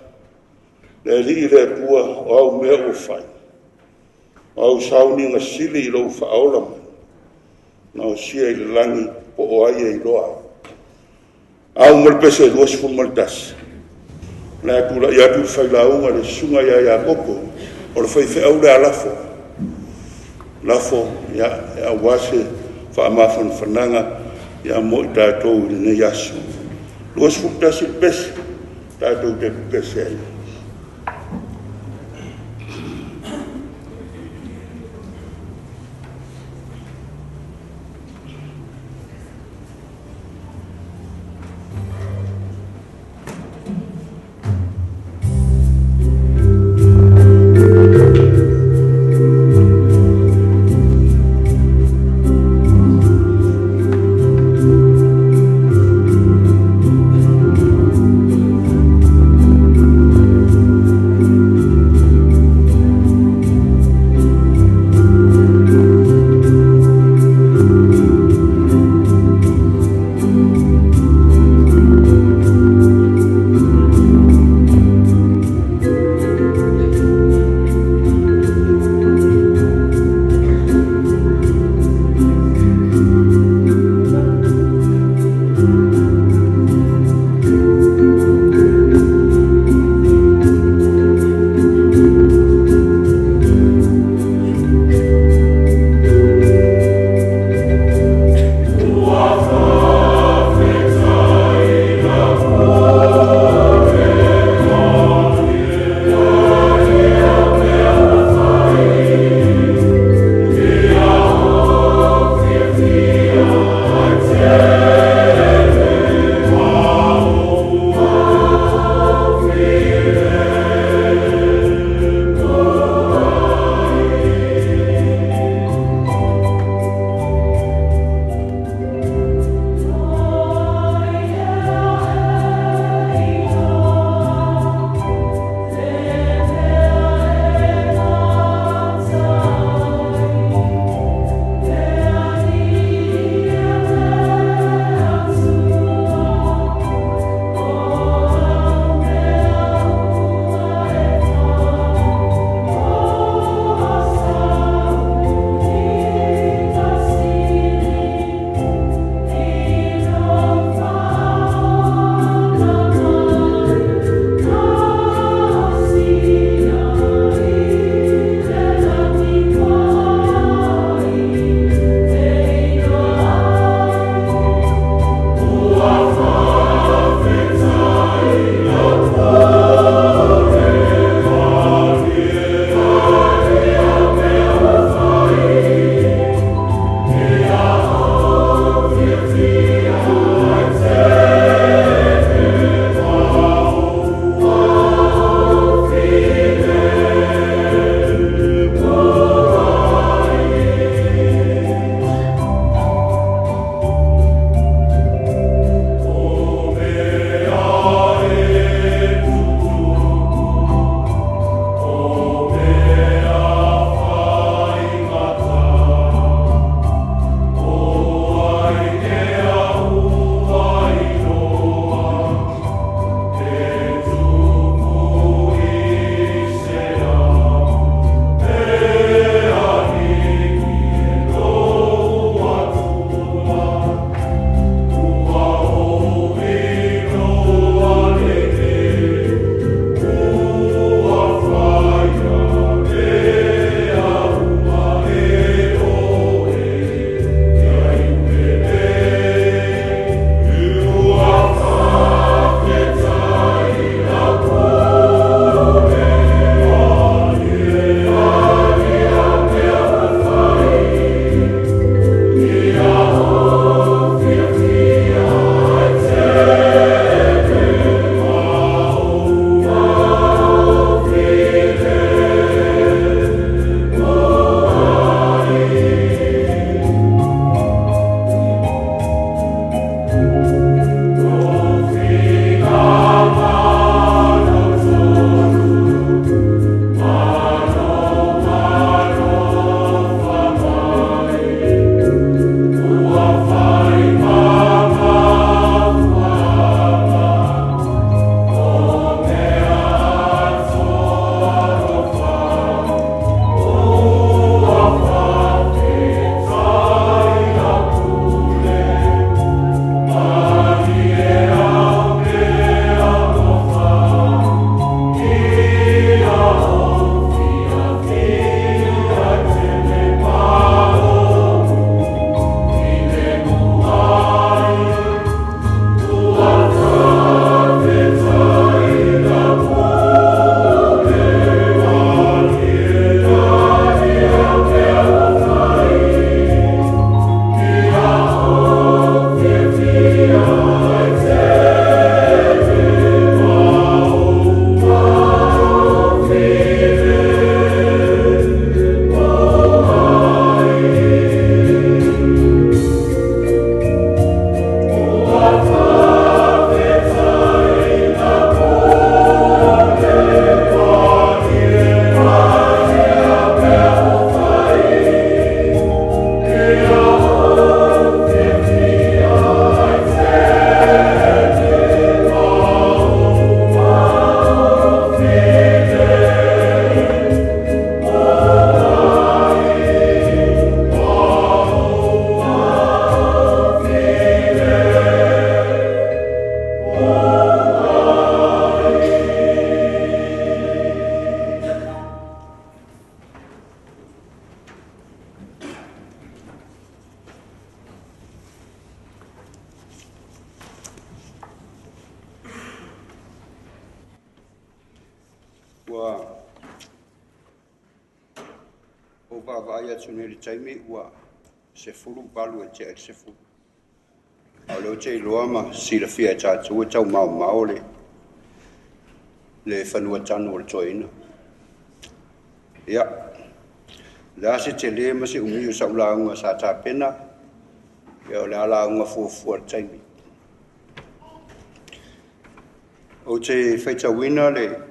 Le Alii le Atua, o au mea ua fai? O au sauniga sili i lou faaola mai, na osia i le lagi, po o ai e iloa ai? A uma le pese 21, o le a tulai atu le failauga, le susuga ia Iakopo, o le faifeau lea lafo, lafo aua se faamafanafanaga mo i tatou i lenei aso. 21 le pese, tatou te pepese ai. Ou vaavaai atu nei i le taimi ua 7:18 e tea i le 10. A o lea ou te iloa ma silafia e tatou e taumaomao le fanua tanu o le toeaina. Ia, o le a se tele ma se umi o sau lauga sa tapena, ia o le a lauga fuafua i le taimi. Ou te faitauina le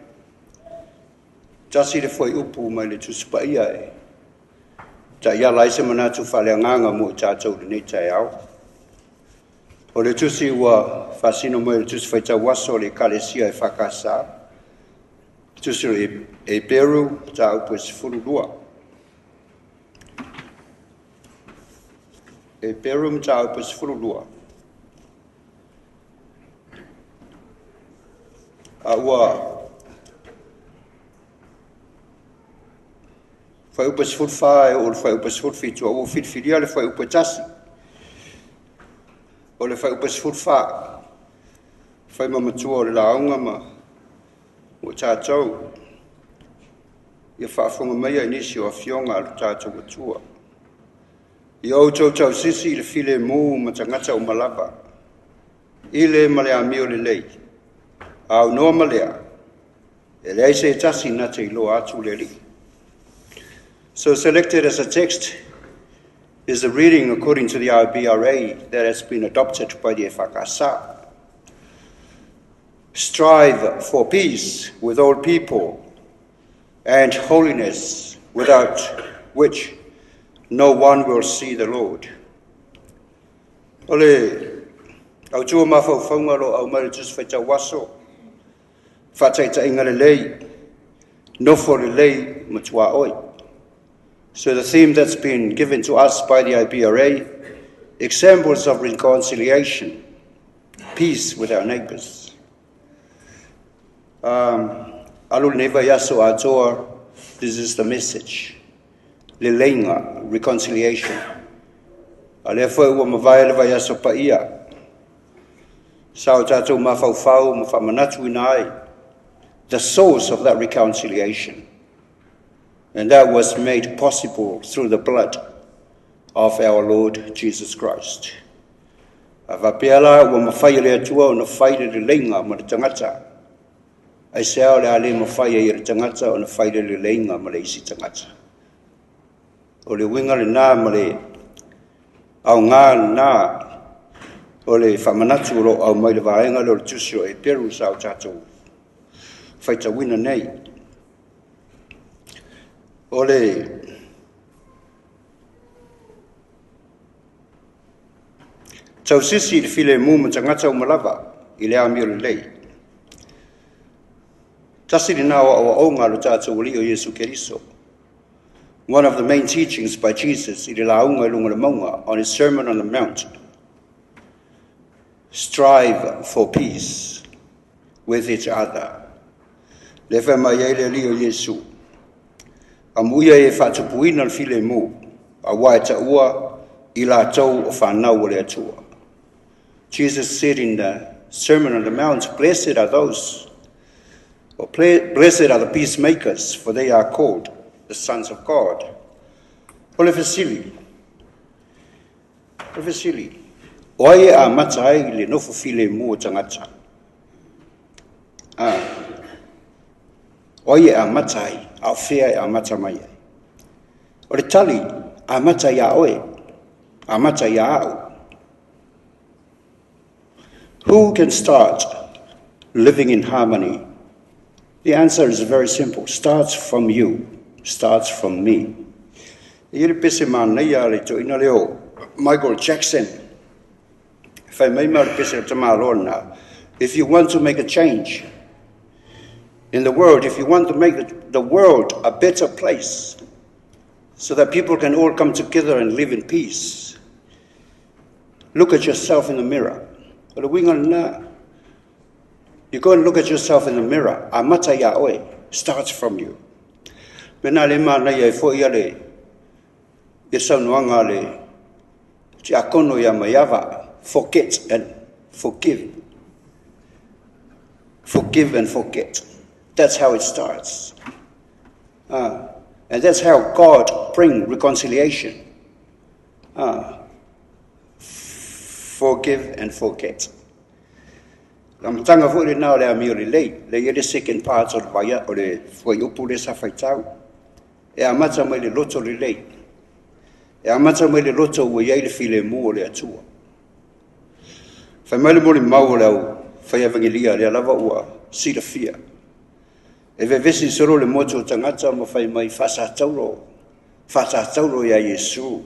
tasi le fuaiupu mai le Tusi Paia e taiala ai se manatu faaleagaga mo i tatou i lenei taeao. O le tusi ua faasino mai o le tusi faitau aso o le Ekalesia EFKS, tusi o Heperu, mataupu e 12. Heperu mataupu e 12. A ua fuaiupu e 14 e oo i le fuaiupu e 17, a ua filifilia le fuaiupu e 1. O le fuaiupu e 14, fai ma matua o le lauga ma mo tatou, ia faafofoga maia i nisi o afioga a le tatou Atua. Ia outou tausisi i le filemu ma tagata uma lava, i le ma le amio lelei, a aunoa ma lea, e leai se tasi na te iloa atu le Alii. So selected as a text is a reading according to the IBRA that has been adopted by the EFKS. Strive for peace with all people and holiness, without which no one will see the Lord. O le autua mafaufauga o lo o aumai le tusi faitau aso, faataitaiga lelei, nofo lelei ma tuaoi. So the theme that's been given to us by the IBRA, examples of reconciliation, peace with our neighbors. Alu lenei vaiaso atoa, this is the message. Leleiga, reconciliation. A lea foi ua mavae le vaiaso paia. Sa o tatou mafaufau ma faamanatuina ai, the source of that reconciliation. And that was made possible through the blood of our Lord Jesus Christ. A faapea la ua mafai e le Atua ona fai le leleiga ma le tagata. Aisea o le a le mafai ai e le tagata ona fai le leleiga ma le isi tagata. O le uiga lena ma le aoga lena o le faamanatu o lo o aumai le vaega lea o le tusi o Heperu sa o tatou faitauina nei. O le tausisi i le filemu ma tagata uma lava i le amio lelei. Tasi lena o aoaoga a lo tatou Alii o Iesu Keriso. One of the main teachings by Jesus i le lauga i luga o le mauga on his Sermon on the Mount. Strive for peace with each other. Le fai mai ai le Alii o Iesu. Amuia e faatupuina le filemu, auā e taua i latou o fanau a le Atua. Jesus said in the Sermon on the Mount, blessed are those, or blessed are the peacemakers, for they are called the sons of God. O le fesili, o le fesili, o ai e amata ai le nofo filemu o tagata? Ah, o ai e amata ai, a o fea e amata mai ai? O le tali, amata iā oe, amata iā au. Who can start living in harmony? The answer is very simple. Starts from you. Starts from me. E i ai le pese manaia a le toeaina lea o Michael Jackson. Fai mai ma o le pese o le tamaloa lena. If you want to make a change in the world, if you want to make the world a better place, so that people can all come together and live in peace, look at yourself in the mirror. O le uiga lena. You go and look at yourself in the mirror. Amata iā oe. Starts from you. Mena le manaia e foi ia le ia saunoaga a le tiakono ia Maiava. Forget and forgive. Forgive and forget. That's how it starts. Ah. And that's how God bring reconciliation. Forgive and forget. Le amataga foi lenā o le amio lelei, lea e i ai le second part o le vaia, o le fuaiupu lea sa faitau. E amata mai le loto lelei. E amata mai le loto ua i ai le filemu o le Atua. Fai mai le molimau o le au fai evangelia lea lava ua silafia. E vevesi solo le motu o tagata ma fai mai faasataulo, faasataulo ia Iesu.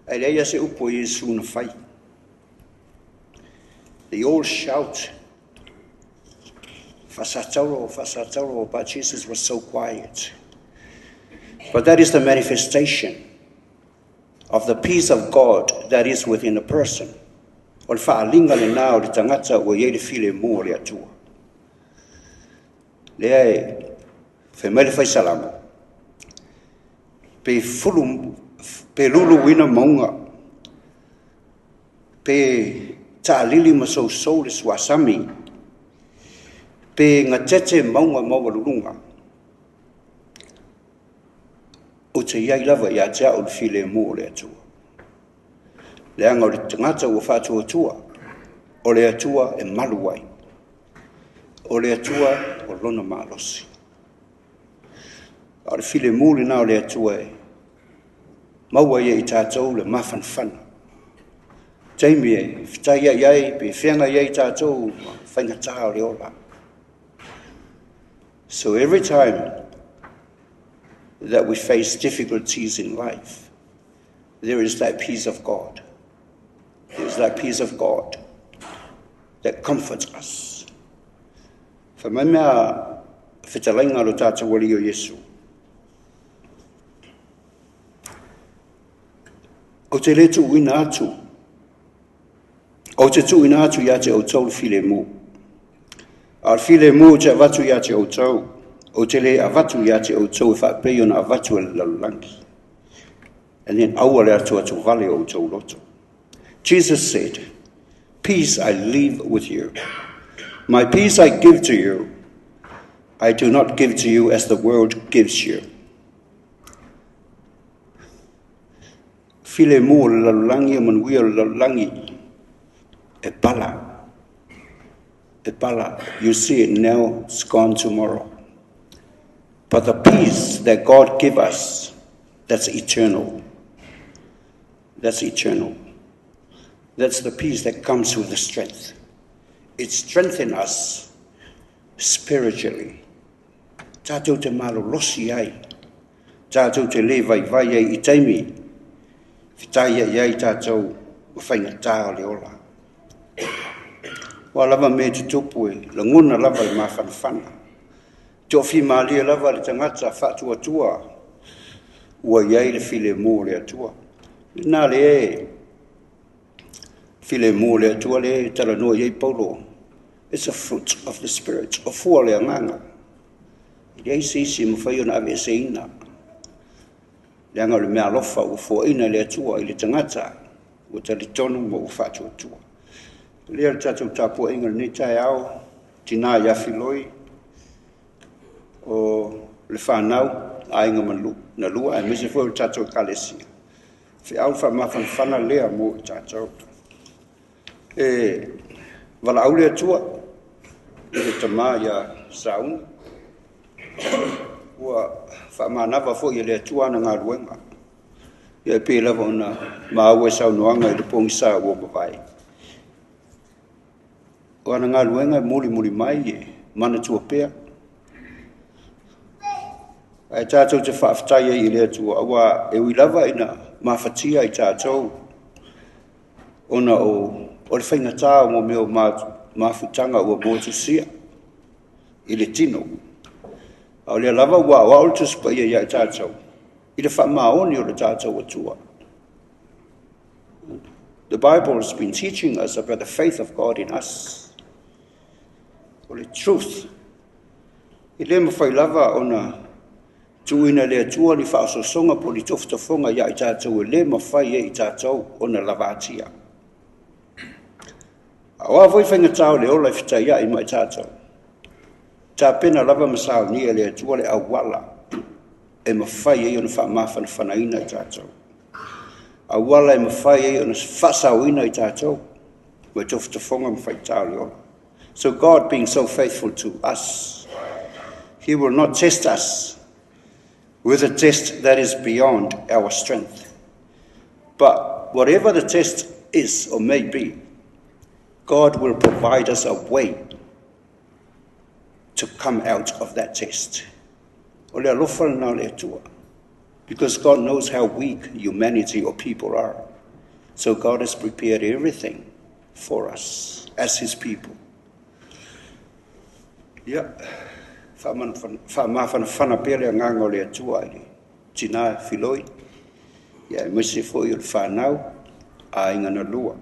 Ae leai lava se upu a Iesu na fai. They all shout, faasataulo, faasataulo, but Jesus was so quiet. But that is the manifestation of the peace of God that is within a person. O le faaaliga lenā o le tagata ua i ai le filemu o le Atua. Lea e fai mai le faisalamo, pe fulu, pe luluina mauga, pe taalili ma sousou le suasami, pe gatete mauga maualuluga, ou te i ai lava ia te au le filemu o le Atua. Leaga o le tagata ua faatuatua, o le Atua e malu ai. O le Atua o lona malosi. A o le filemu lenā o le Atua e maua ai e i tatou le mafanafana. Taimi e fetaiai ai pe feagai ai tatou ma faigata o le ola. So every time that we face difficulties in life, there is that peace of God. There is that peace of God that comforts us. Fai mai mea fetalaiga a lo tatou Alii o Iesu. Ou te le tuuina atu, ou te tuuina atu ia te outou le filemu. A o le filemu ou te avatu ia te outou, ou te le avatu ia te outou e faapei ona avatu e le lalolagi. And then aua le atuatuvale o outou loto. Jesus said, Peace I leave with you. My peace I give to you. I do not give to you as the world gives you. Filemu o le lalolagi, o manuia o le lalolagi, e pala. E pala. You see it now, it's gone tomorrow. But the peace that God give us, that's eternal. That's eternal. That's the peace that comes with the strength. It strengthens us spiritually. Tātou te malolosi ai. Tātou te le vaivai ai i taimi. Fetaiai ai tātou ma faigata o le ola. Ua lava mea e tutupu e lagona lava le mafanafana. Toafimalie lava le tagata faatuatua ua i ai le filemu o le Atua. Lena le e filemu o le Atua le e talanoa i ai Paulo. It's a fruit of the Spirit. O fua o le agaga. E leai se isi e mafai ona aveeseina. Leaga o le meaalofa ua foaina e le Atua i le tagata ua talitonu ma ua faatuatua. Lea le tatou tapuaiga i lenei taeao, tina ia Filoi, o le fanau, aiga ma na lua, aemaise foi o le tatou ekalesia. Feau faamafanafana lea mo i tatou. E valaau le Atua i le tama ia Sauni, ua faamanava foi e le Atua ana galuega. Ia e pei lava ona maua i saunoaga i le pogisa ua mavae. O ana galuega e mulimuli mai e manatua pea. Ae tatou te faafetai ai i le Atua, aua e ui lava ina mafatia i tatou ona o le faigata o mea o mafutaga ua motusia i le tino. A o lea lava ua aoao le Tusi Paia ia i tatou i le faamaoni o le tatou Atua. The Bible has been teaching us about the faith of God in us. O le truth. E le mafai lava ona tuuina e le Atua ni faaosoosoga po o ni tofotofoga ia i tatou e le mafai e i tatou ona lavatia. A o a foi faigata o le ola e fetaiai ma i tatou, tapena lava ma saunia e le Atua le auala e mafai ai ona faamafanafanaina i tatou. Auala e mafai ai ona faasaoina i tatou mai tofotofoga ma faigata o le ola. So God being so faithful to us, He will not test us with a test that is beyond our strength. But whatever the test is or may be, God will provide us a way to come out of that test. O le alofa lena o le Atua. Because God knows how weak humanity or people are. So God has prepared everything for us as His people. Ia, faamafanafana pea le agaga o le Atua i le tina Filoi, ia aemaise foi o le fanau, aiga na lua.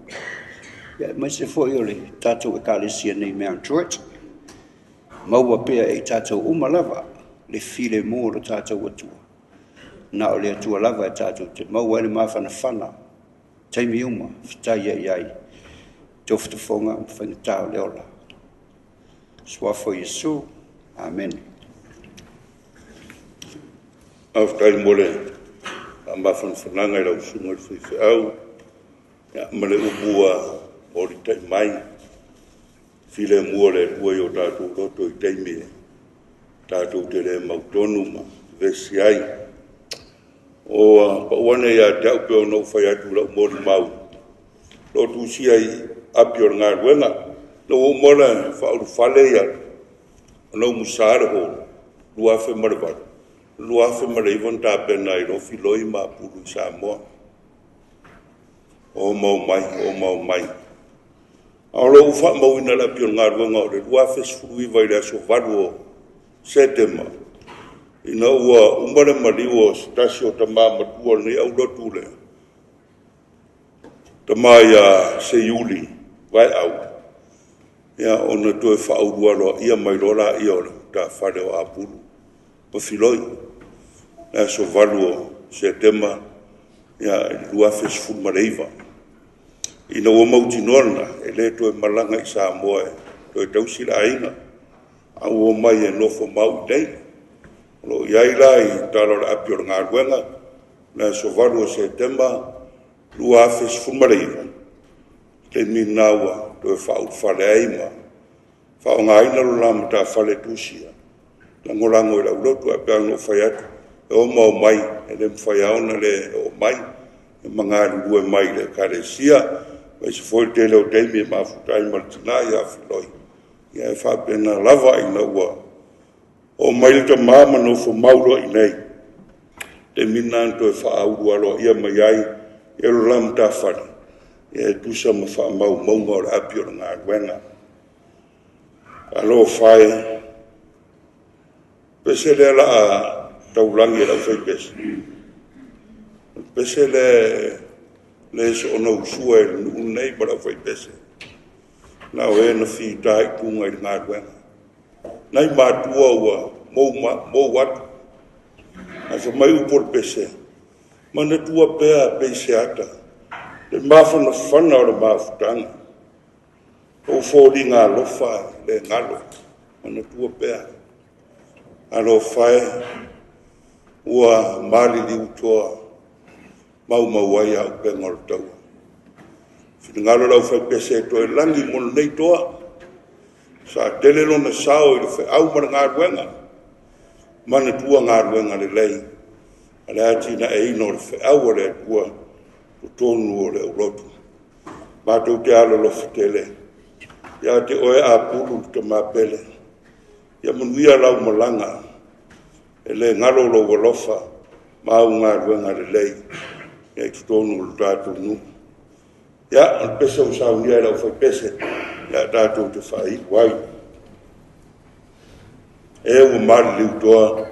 Ia aemaise foi o le tatou ekalesia nei Mount Druitt, maua pea e i tatou uma lava le filemu o le tatou Atua. Na o le Atua lava e tatou te maua ai le mafanafana, taimi uma, fetai ai ai, tofotofoga ma faigata o le ola. Suafa o Iesu. Amene. Faafetai mo le faamafanafanaga i lau susuga i le faifeau, ia, ma le upu ua molitai mai, filemu o le Atua i o tatou loto i taimi e tatou te le mautonu ma vevesi ai. O pau ane ia te au pei ona ou fai atu i lau molimau, o lo o tusia i api o le galuega. Na ua uma ona faaulufale ia ona umusa le hall, 2008, 2009 na tapena ai loa Filoi ma Apulu i Samoa. O ma omai, o ma omai. A o lou faamauina le api o le galuega o le 2019 i le aso 8 o Setema, ina ua uma le maliu o se tasi o tama matua o lenei aulotu le tama ia Seiuli Vaeau, ia ona toe faaulu aloaia mai loa laia o le matafale o Apulu ma Filoi. Le aso 8 o Setema ia, i le 2019. Ina ua mautinoa lena, e le toe malaga i Samoa e toe tausi le aiga, a ua omai e nofo mau i inei. O lo o i ai la i tala o le api o le galuega, le aso 8 o Setema 2019, taimi lena ua toe faaulufale ai ma faaaogaina lo la matafale tusia, lagolago i le aulotu. Ae pei ona ou fai atu, e o ma omai, e le mafai lava ona le oo mai, e ma galulue mai i le ekalesia, aemaise foi le tele o taimi e mafuta ai ma le tina ia Filoi. Ia e faapena lava ina ua oo mai le tama ma nofo mau loa i inei, taimi lena na toe faaulu aloaia mai ai e lo la matafale, ia e tusa ma faamaumauga o le api o le galuega. Alofa e, pese lea la a taulagi e le aufaipese, o le pese lea le soona usua e le nuu lenei ma le aufaipese, na o e na fita i tuga i le galuega. Nai matua ua mou atu, ae fai mai upu o le pese, manatua pea peiseata, le mafanafana o le mafutaga, o foliga alofa le galo, manatua pea. Alofa e, ua maliliu toa, maumau ai auupega o le taua. Finagalo le aufaipese e toe lagi mo lenei toa, sa tele lona sao i le feau ma le galuega, manatua galuega lelei, a le atinaeina o le feau a le Atua, totonu o le aulotu. Matou te alolofa tele, ia te oe Apulu le tamapele, ia manuia lau malaga, e le galo lou alofa, ma au galuega lelei, ia i totonu o le tatou nuu. Ia, o le pese ua saunia e le aufaipese, ia tatou te faaiu ai. E ua maliliu toa,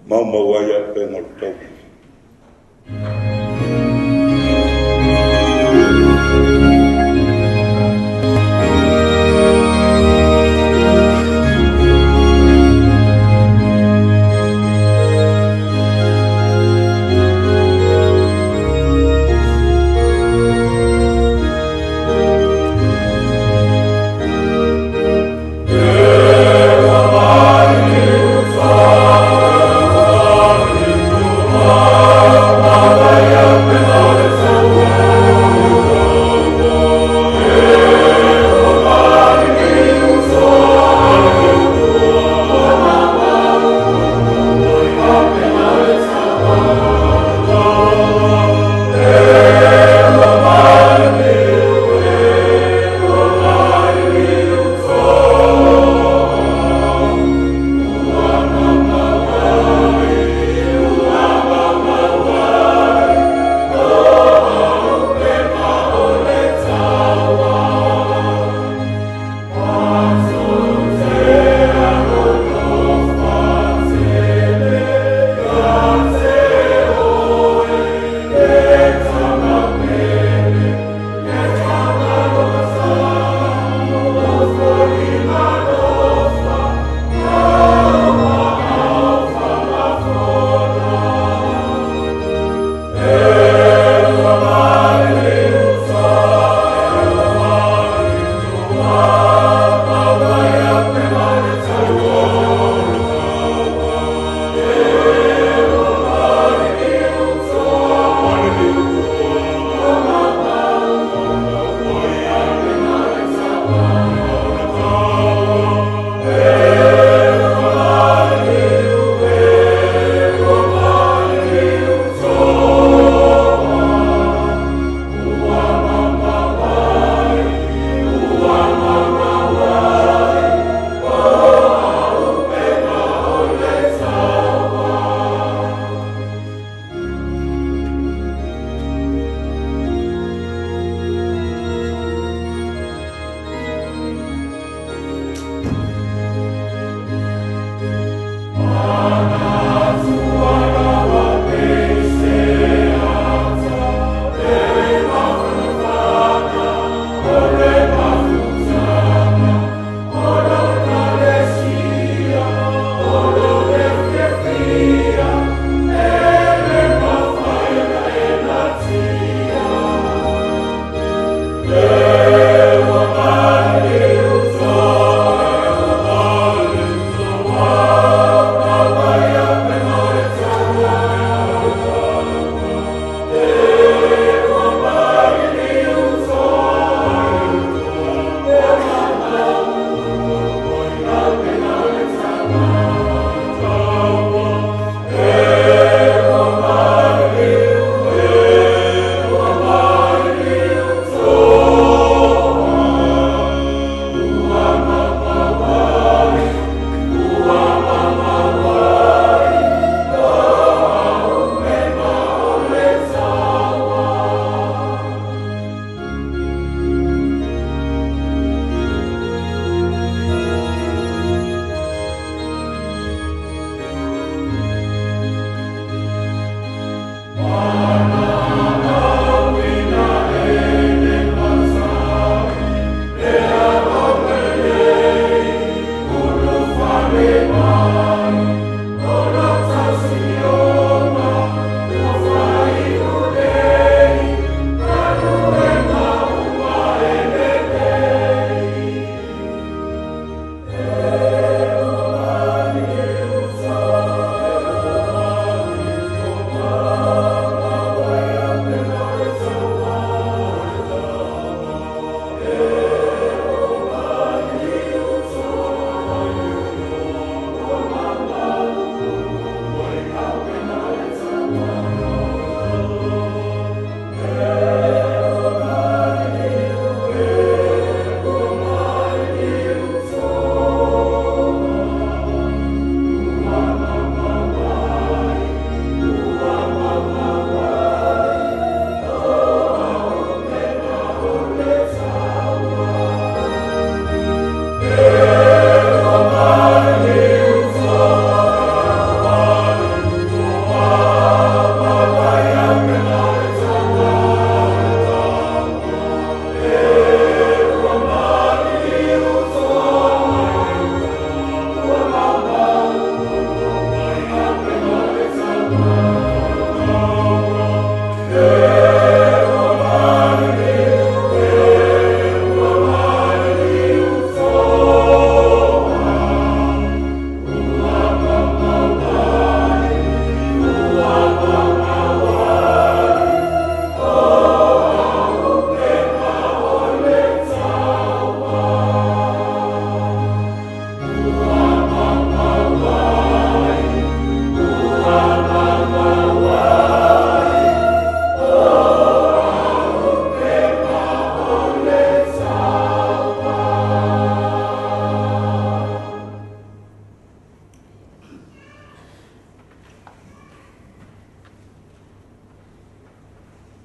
maumau ai auupega o le taua.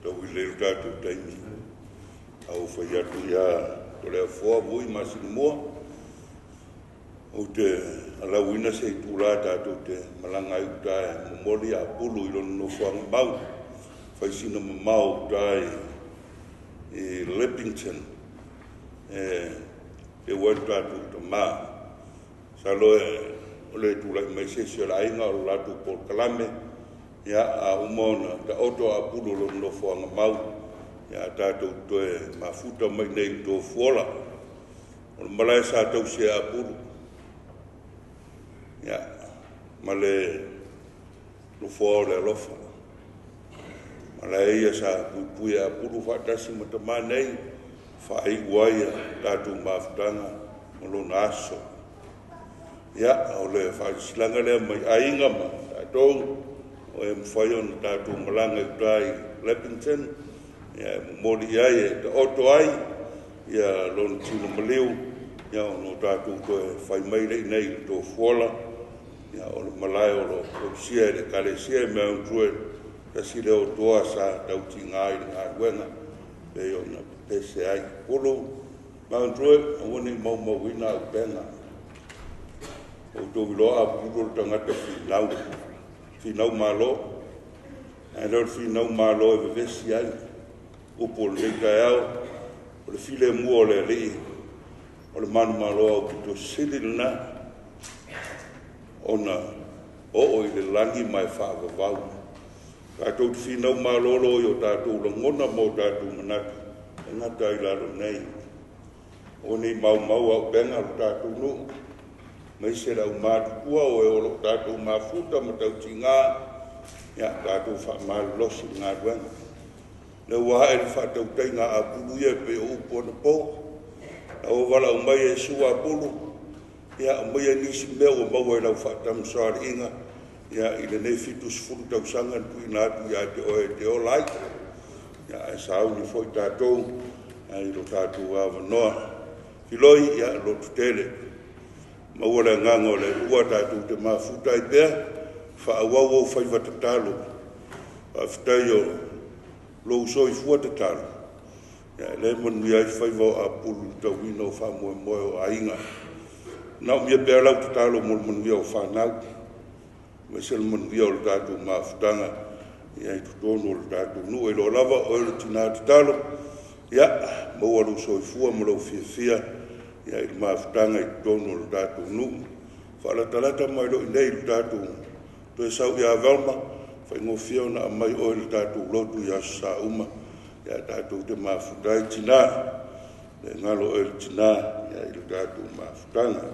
Taui lelei lo tatou taimi. A ou fai atu ia Toleafoa Vui ma Silumua, ou te alauina se itula tatou te malaga ai uta e momoli apulu i lona nofoaga mau, fai sina mamao uta i Leppington, e teu ai le tatou tamā. Masalo o le tulai mai se isi o le aiga o le latou polokalame, ia, a uma ona taoto apulu i lona nofoaga mau, ia tatou toe mafuta mai nei i Tofuola. O le malae sa tausi e apulu, ia, ma le nofoa o le alofa. Malae ia sa puipui e apulu faatasi ma tamā nei, faaiu ai a tatou mafutaga ma lona aso. Ia, o le faasilasilaga lea mai aiga ma tatou, o e mafai ona tatou malaga i uta i Leppington, ia, e momoli i ai e taoto ai ia lona tino maliu, ia, ona o tatou toe fai mai lea i inei i le Tofuola, ia, o le malae o lo o tausia e le Ekalesia i Mount Druitt, tasi lea o toa sa tautiga i le galuega, pei ona pepese ai. Pulu, Mount Druitt, aua ne i maumauina au pega. Outou iloa apulu o le tagata finau, finau malo. Ae le o le finau malo e vevesi ai. Upu o lenei taeao, o le filemu o le Alii, o le manumalo au pito sili lena, ona oo i le lagi ma e faavavau. Tatou te finau malolo i o tatou lagona ma o tatou manatu, e gata ai lalo nei. O nei maumau au pega lo tatou nuu, maise le au matutua o e o lo tatou mafuta ma tautiga, ia tatou faamalolosi i le galuega. Le ua ae le faatautaiga apulu ia e pei o upu anapo. La ua valaau mai e Iesu apulu, ia aumaia nisi mea ua maua i lau faatamasoaliiga, ia i lenei 70 tausaga na tuuina atu ia te oe e te ola ai. Ia ae sauni foi tatou i lo tatou avanoa. Filoi, ia lotu tele. Maua le agaga o le Atua tatou te mafuta ai pea, faaauau ou faiva tatalo. Faafetai o lou soifua tatalo, ia e le manuia ai faiva o apulu i le tauina o faamoemoe o aiga. Naomia pea lau tatalo mo le manuia o fanau, aemaise le manuia o le tatou mafutaga, ia i totonu o le tatou nuu. E iloa lava oe le tina tatalo, ia maua lou soifua ma lou fiafia, ia i le mafutaga i totonu o le tatou nuu. Faalatalata mai loi nei i le tatou toe sau ia Velma, faigofie ona aumai oe i le tatou lotu i aso Sauma, ia tatou te mafuta ai tina, le galo oe le tina, ia i le tatou mafutaga.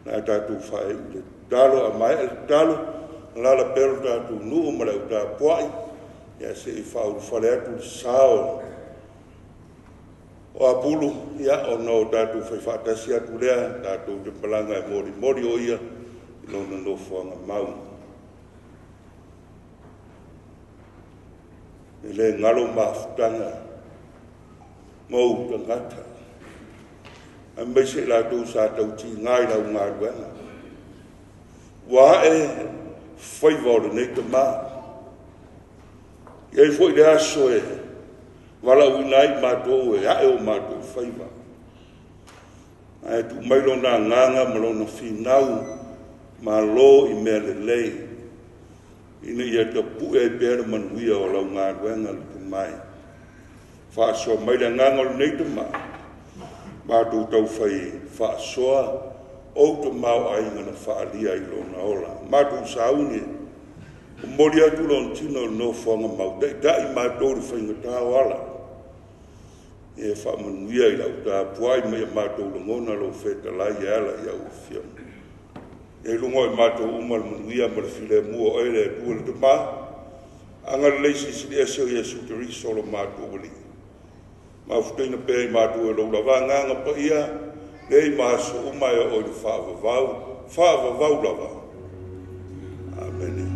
Na tatou faaiu le tatalo, a maea le tatalo, alala pea lo tatou nuu ma le au tapuai, ia se i faaulufale atu le sao o apulu, ia ona o tatou fai faatasi atu lea, tatou te malaga e molimoli o ia i lona nofoaga mau. E le galo mafutaga ma ou tagata, aemaise i latou sa tautiga i lau galuega. Ua ae faiva o lenei tamā. E i ai foi le aso e valaauina ai matou e ae o matou faiva. Ae tuu mai lona agaga ma lona finau malo i mea lelei, ina ia tapue ai pea le manuia o lau galuega le tomai. Faasoa mai le agaga o lenei tamā, matou taufai faasoa ou tamaoaiga na faaalia i lona ola. Matou sauni momoli atu lona tino i le nofoaga mau, taitai matou i le faigata o ala. E faamanuia i lau tapuai mai a matou lagona lou fetalai e ala i au afioga. E luga o i matou uma le manuia ma le filemu o oe le Atua le Tamā, agalelei silisili ese o Iesu Keriso lo matou Alii. Mafutaina pea i matou e lou lava agaga paia, nei ma aso uma e oo i le faavavau, faavavau lava. Amene.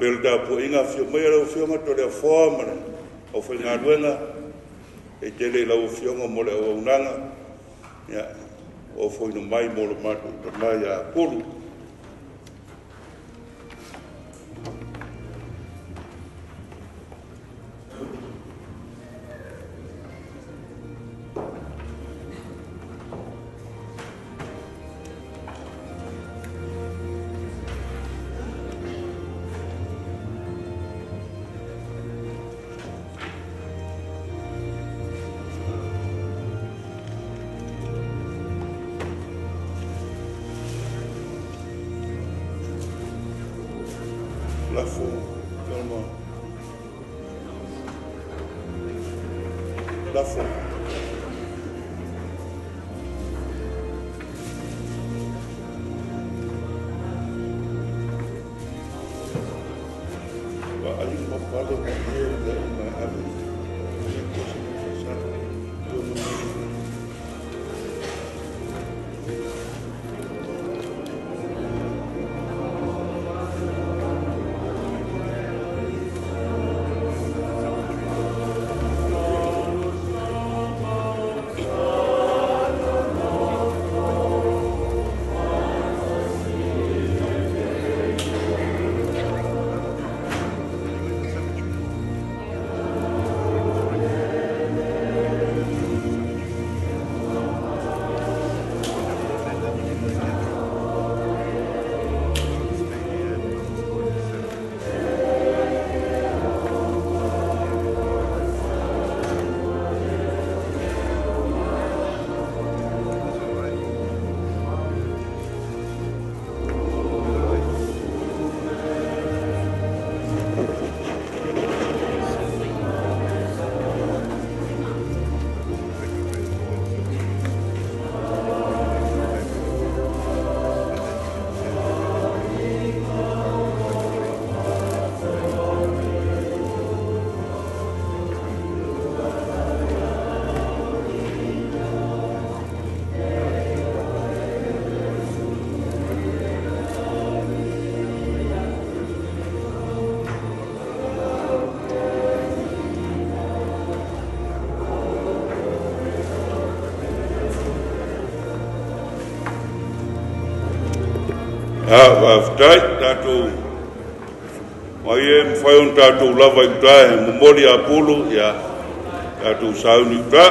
pea le tapuaiga afio mai lau Afioga Toleafoa ma le aufaigaluega e tele i lau Afioga mo le auaunaga ia ofoina mai mo le matou tama ia Upolu. Lafo Thelma. Lafo. Wa ali ma pale ma e le o ma ave. E ko se mo sa. Yo mo Faafetai tatou mai e mafai ona tatou lava i uta e momoli apulu ia tatou sauni i uta.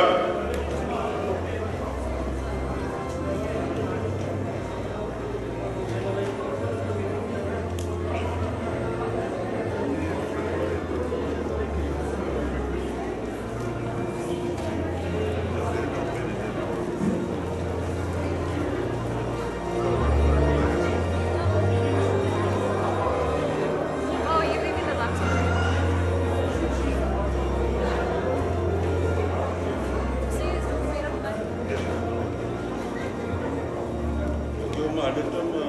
Oh, you're leaving the laptop. See you. Wait on the button. Yo ma le tama.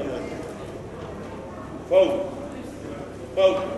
Fau. Fau.